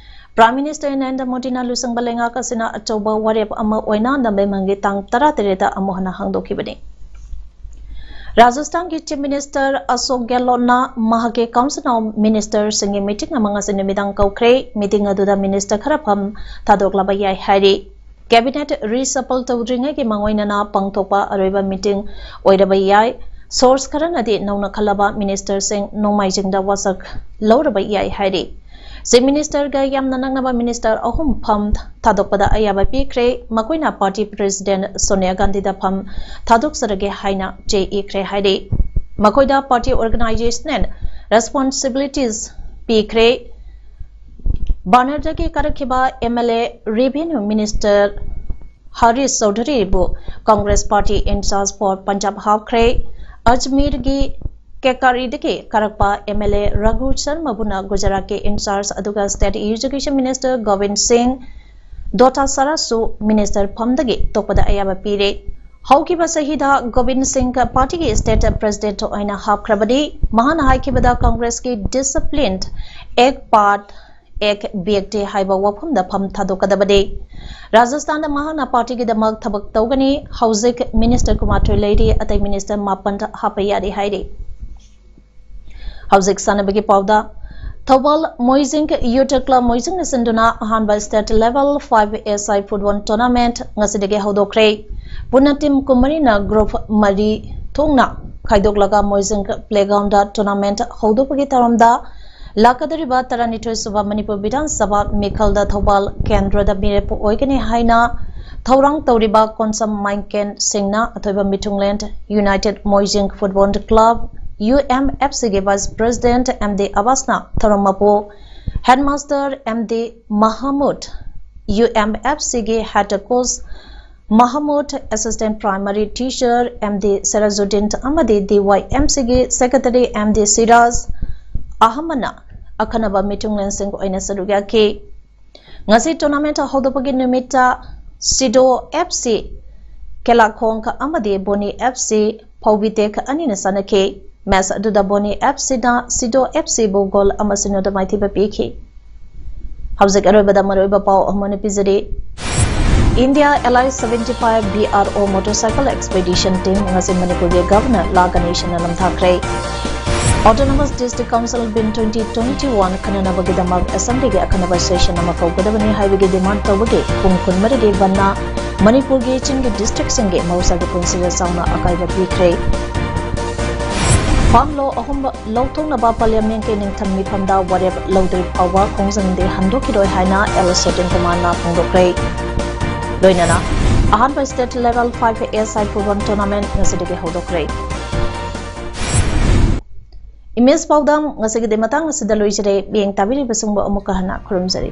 ꯄ꯭ꯔꯥꯏꯝ ꯃꯤꯅꯤꯁꯇꯔ ꯅꯔꯦꯟꯗ꯭ꯔ ꯃꯣꯗꯤꯅ ꯂꯨꯆꯤꯡꯕ ꯂꯩꯉꯥꯛ ꯑꯁꯤꯅ ꯑꯆꯧꯕ ꯋꯥꯔꯦꯞ ꯑꯃ ꯑꯣꯏꯅ ꯅꯕꯦꯝꯕꯔꯒꯤ ꯇꯥꯡ ꯇꯔꯥꯇꯔꯦꯠꯇ ꯑꯃꯨꯛ ꯍꯟꯅ ꯍꯥꯡꯗꯣꯛꯈꯤꯕꯅꯤ꯫ ꯔꯥꯖꯁꯊꯥꯟꯒꯤ ꯆꯤꯐ ꯃꯤꯅꯤꯁꯇꯔ ꯑꯁꯣꯛ ꯒꯦꯍꯂꯣꯠꯅ ꯃꯍꯥꯛꯀꯤ ꯀꯥꯎꯟꯁꯤꯜ ꯑꯣꯐ ꯃꯤꯅꯤꯁꯇꯔꯁꯤꯡꯒꯤ ꯃꯤꯇꯤꯡ ꯑꯃ ꯉꯁꯤ ꯅꯨꯃꯤꯗꯥꯡ ꯀꯧꯈ꯭ꯔꯦ꯫ ꯃꯤꯇꯤꯡ ꯑꯗꯨꯗ ꯃꯤꯅꯤꯁꯇꯔ ꯈꯔ ꯐꯝ ꯊꯥꯗꯣꯛꯂꯕ ꯌꯥꯏ ꯍꯥꯏꯔꯤ꯫ ꯀꯦꯕꯤꯅꯦꯠ ꯔꯤꯁꯐꯜ ꯇꯧꯗ꯭ꯔꯤꯉꯩꯒꯤ ꯃꯥꯡꯑꯣꯏꯅꯅ ꯄꯥꯡꯊꯣꯛꯄ ꯑꯔꯣꯏꯕ ꯃꯤꯇꯤꯡ ꯑꯣꯏꯔꯕ ꯌꯥꯏ꯫ ꯁꯣꯔꯁ ꯈꯔꯅꯗꯤ ꯅꯧꯅ ꯈꯜꯂꯕ ꯃꯤꯅꯤꯁꯇꯔꯁꯤꯡ ꯅꯣꯡꯃꯥꯏꯖꯤꯡꯗ ꯋꯥꯁꯛ ꯂꯧꯔꯕ ꯌꯥꯏ ꯍꯥꯏꯔꯤ꯫ ꯆꯤꯐ ꯃꯤꯅꯤꯁꯇꯔꯒ ꯌꯥꯝꯅ ꯅꯛꯅꯕ ꯃꯤꯅꯤꯁꯇꯔ ꯑꯍꯨꯝ ꯐꯝ ꯊꯥꯗꯣꯛꯄꯗ ꯑꯌꯥꯕ ꯄꯤꯈ꯭ꯔꯦ꯫ ꯃꯈꯣꯏꯅ ꯄꯥꯔꯇꯤ ꯄ꯭ꯔꯦꯁꯤꯗꯦꯟꯠ ꯁꯣꯅꯤꯌꯥ ꯒꯥꯟꯙꯤꯗ ꯐꯝ ꯊꯥꯗꯣꯛꯆꯔꯒꯦ ꯍꯥꯏꯅ ꯆꯦ ꯏꯈ꯭ꯔꯦ ꯍꯥꯏꯔꯤ꯫ ꯃꯈꯣꯏꯗ ꯄꯥꯔꯇꯤ ꯑꯣꯔꯒꯅꯥꯏꯖꯦꯁꯅꯦꯜ ꯔꯦꯁꯄꯣꯟꯁꯤꯕꯤꯂꯤꯇꯤꯁ ꯄꯤꯈ꯭ꯔꯦ꯫ ꯕꯥꯅꯔꯗꯒꯤ ꯀꯥꯔꯛꯈꯤꯕ M L A revenue minister Harish ꯆꯧꯙꯨꯔꯤꯕꯨ Congress party in charge for Punjab ꯍꯥꯞꯈ꯭ꯔꯦ꯫ ꯑꯖꯃꯤꯔꯒꯤ ꯀꯦꯀꯥꯔꯤꯗꯒꯤ ꯀꯥꯔꯛꯄ ꯑꯦꯝ ꯑꯦꯜ ꯑꯦ ꯔꯘꯨ ꯁꯔꯃꯕꯨꯅ ꯒꯨꯖꯔꯥꯠꯀꯤ ꯏꯟꯆꯥꯔꯖ ꯑꯗꯨꯒ ꯁ꯭ꯇꯦꯠ ꯏꯖꯨꯀꯦꯁꯟ ꯃꯤꯅꯤꯁꯇꯔ ꯒꯣꯕꯤꯟ ꯁꯤꯡ ꯗꯣꯇꯥꯁꯥꯔꯥꯁꯨ ꯃꯤꯅꯤꯁꯇꯔ ꯐꯝꯗꯒꯤ ꯇꯣꯛꯄꯗ ꯑꯌꯥꯕ ꯄꯤꯔꯦ꯫ ꯍꯧꯈꯤꯕ ꯆꯍꯤꯗ ꯒꯣꯕꯤꯟ ꯁꯤꯡ ꯄꯥꯔꯇꯤꯒꯤ ꯁ꯭ꯇꯦꯠ ꯄ꯭ꯔꯦꯁꯤꯗꯦꯟꯠ ꯑꯣꯏꯅ ꯍꯥꯞꯈ꯭ꯔꯕꯅꯤ꯫ ꯃꯍꯥꯛꯅ ꯍꯥꯏꯈꯤꯕꯗ ꯀꯪꯒ꯭ꯔꯦꯁꯀꯤ ꯗꯤꯁꯤꯄ꯭ꯂꯤꯟ ꯑꯦꯛ ꯄꯥꯔꯠ ꯑꯦꯛ ꯕ꯭ꯌꯛꯇꯤ ꯍꯥꯏꯕ ꯋꯥꯐꯝꯗ ꯐꯝ ꯊꯥꯗꯣꯛꯀꯗꯕꯅꯤ꯫ ꯔꯥꯖꯁꯊꯥꯟꯗ ꯃꯍꯥꯛꯅ ꯄꯥꯔꯇꯤꯒꯤꯗꯃꯛ ꯊꯕꯛ ꯇꯧꯒꯅꯤ꯫ ꯍꯧꯖꯤꯛ ꯃꯤꯅꯤꯁꯇꯔ ꯀꯨꯟꯃꯥꯊꯣꯏ ꯂꯩꯔꯤ, ꯑꯇꯩ ꯃꯤꯅꯤꯁꯇꯔ ꯃꯥꯄꯟ ꯍꯥꯞꯄ ꯌꯥꯔꯤ ꯍꯥꯏꯔꯤ꯫ ꯍꯧꯖꯤꯛ ꯁꯥꯟꯅꯕꯒꯤ ꯄꯥꯎꯗ, ꯊꯧꯕꯥꯜ ꯃꯣꯏꯖꯤꯡ ꯌꯨꯠ ꯀ꯭ꯂꯕ ꯃꯣꯏꯖꯤꯡꯅ ꯁꯤꯟꯗꯨꯅ ꯑꯍꯥꯟꯕ state level five A S I football tournament ꯉꯁꯤꯗꯒꯤ ꯍꯧꯗꯣꯛꯈ꯭ꯔꯦ꯫ ꯄꯨꯟꯅ ꯇꯤꯝ ꯀꯨꯟꯃꯔꯤꯅ ꯒ꯭ꯔꯨꯞ ꯃꯔꯤ ꯊꯣꯛꯅ ꯈꯥꯏꯗꯣꯛꯂꯒ ꯃꯣꯏꯖꯤꯡ ꯄ꯭ꯂꯦꯒ꯭ꯔꯥꯎꯟꯗ ꯇꯣꯔꯅꯥꯃꯦꯟꯠ ꯍꯧꯗꯣꯛꯄꯒꯤ ꯊꯧꯔꯝꯗ ꯂꯥꯛꯀꯗꯧꯔꯤꯕ ꯇꯔꯥꯅꯤꯊꯣꯏ ꯁꯨꯕ ꯃꯅꯤꯄꯨꯔ ꯕꯤꯙꯥꯟ ꯁꯚꯥ ꯃꯤꯈꯜꯗ ꯊꯧꯕꯥꯜ ꯀꯦꯟꯗ꯭ꯔꯗ ꯃꯤꯔꯦꯞ ꯑꯣꯏꯒꯅꯤ ꯍꯥꯏꯅ ꯊꯧꯔꯥꯡ ꯇꯧꯔꯤꯕ ꯀꯣꯟꯁꯝ ꯃꯥꯏꯀꯦꯟ ꯁꯤꯡꯅ ꯑꯊꯣꯏꯕ ꯃꯤꯊꯨꯡꯂꯦꯟ united Moijing football club, U M F ꯁꯤꯒꯤ ꯚꯥꯏꯁ ꯄ꯭ꯔꯦꯁꯤꯗꯦꯟꯠ ꯑꯦꯝ ꯗꯤ ꯑꯕꯥꯁꯅ ꯊꯧꯔꯝ ꯃꯄꯨ, ꯍꯦꯗꯃꯥꯁꯇꯔ ꯑꯦꯝ ꯗꯤ ꯃꯍꯃꯨꯗ, ꯌꯨ ꯑꯦꯝ ꯑꯦꯐ ꯁꯤꯒꯤ ꯍꯦꯗ ꯀꯣꯆ ꯃꯍꯃꯨꯗ, assistant primary teacher M D Sirajuddin ꯑꯃꯗꯤ ꯗꯤ ꯋꯥꯏ ꯑꯦꯝ ꯁꯤꯒꯤ ꯁꯦꯀ꯭ꯔꯦꯇꯔꯤ ꯑꯦꯝ ꯗꯤ ꯁꯤꯔꯥꯖ ꯑꯍꯃꯗꯅ ꯑꯈꯟꯅꯕ ꯃꯤꯊꯨꯡꯂꯦꯟꯁꯤꯡ ꯑꯣꯏꯅ ꯁꯔꯨꯛ ꯌꯥꯈꯤ꯫ ꯉꯁꯤ ꯇꯣꯔꯅꯥꯃꯦꯟꯠ ꯍꯧꯗꯣꯛꯄꯒꯤ ꯅꯨꯃꯤꯠꯇ ꯁꯤꯗꯣ ꯑꯦꯐ ꯁꯤ ꯀꯦꯂꯥꯈꯣꯡ ꯑꯃꯗꯤ ꯕꯣꯅꯤ ꯑꯦꯐ ꯁꯤ ꯐꯧꯕꯤꯇꯦꯛ ꯑꯅꯤꯅ ꯁꯥꯟꯅꯈꯤ꯫ ꯃꯦꯆ ꯑꯗꯨꯗ ꯕꯣꯅꯤ ꯑꯦꯐ ꯁꯤꯅ ꯁꯤꯗꯣ ꯑꯦꯐ ꯁꯤꯕꯨ ꯒꯣꯜ ꯑꯃ ꯁꯤꯅꯣꯗ ꯃꯥꯏꯊꯤꯕ ꯄꯤꯈꯤ꯫ ꯍꯧꯖꯤꯛ ꯑꯔꯣꯏꯕꯗ ꯃꯔꯨꯑꯣꯏꯕ ꯄꯥꯎ ꯑꯃ ꯑꯣꯏꯅ ꯄꯤꯖꯔꯤ꯫ ꯏꯟꯗꯤꯌꯥ ꯑꯦꯂꯥꯏ seventy five B R O motorcycle expedition team ꯉꯁꯤ ꯃꯅꯤꯄꯨꯔꯒꯤ ꯒꯚꯔꯅꯔ ꯂꯥ ꯒꯅꯦꯁꯟꯅ ꯅꯝꯊꯥꯈ꯭ꯔꯦ꯫ Autonomous district council bill twenty twenty one ꯈꯟꯅꯅꯕꯒꯤꯗꯃꯛ ꯑꯦꯁꯦꯝꯕ꯭ꯂꯤꯒꯤ ꯑꯈꯟꯅꯕ ꯁꯦꯁꯟ ꯑꯃ ꯀꯧꯒꯗꯕꯅꯤ ꯍꯥꯏꯕꯒꯤ ꯗꯤꯃꯥꯟ ꯇꯧꯕꯒꯤ ꯄꯨꯡ ꯀꯨꯟꯃꯔꯤꯒꯤ ꯕꯟꯅ ꯃꯅꯤꯄꯨꯔꯒꯤ ꯆꯤꯡꯒꯤ ꯗꯤꯁꯇ꯭ꯔꯤꯛꯁꯤꯡꯒꯤ ꯃꯍꯧꯁꯥꯒꯤ ꯄꯨꯟꯁꯤꯗ ꯆꯥꯎꯅ ꯑꯀꯥꯏꯕ ꯄꯤꯈ꯭ꯔꯦ꯫ ꯐꯥꯝ ꯂꯣ ꯑꯍꯨꯝ ꯂꯧꯊꯣꯛꯅꯕ ꯄꯥꯔꯂꯤꯌꯥꯃꯦꯟꯠꯀꯤ ꯅꯤꯡꯊꯝ ꯃꯤꯐꯝꯗ ꯋꯥꯔꯦꯞ ꯂꯧꯗ꯭ꯔꯤ ꯐꯥꯎꯕ ꯈꯣꯡꯖꯪꯗꯤ ꯍꯟꯗꯣꯛꯈꯤꯔꯣꯏ ꯍꯥꯏꯅ ꯑꯦꯜ ꯁꯣꯇꯤꯟ ꯀꯨꯃꯥꯔꯅ ꯐꯣꯡꯗꯣꯛꯈ꯭ꯔꯦ꯫ ꯂꯣꯏꯅꯅ ꯑꯍꯥꯟꯕ state level five A S I football tournament ꯉꯁꯤꯗꯒꯤ ꯍꯧꯗꯣꯛꯈ꯭ꯔꯦ꯫ ꯏꯃꯦꯖ ꯄꯥꯎꯗꯝ ꯉꯁꯤꯒꯤꯗꯤ ꯃꯇꯥꯡ ꯑꯁꯤꯗ ꯂꯣꯏꯖꯔꯦ꯫ ꯃꯤꯠꯌꯦꯡ ꯇꯥꯕꯤꯔꯤꯕꯁꯤꯡꯕꯨ ꯑꯃꯨꯛꯀ ꯍꯟꯅ ꯈꯨꯔꯨꯝꯖꯔꯤ꯫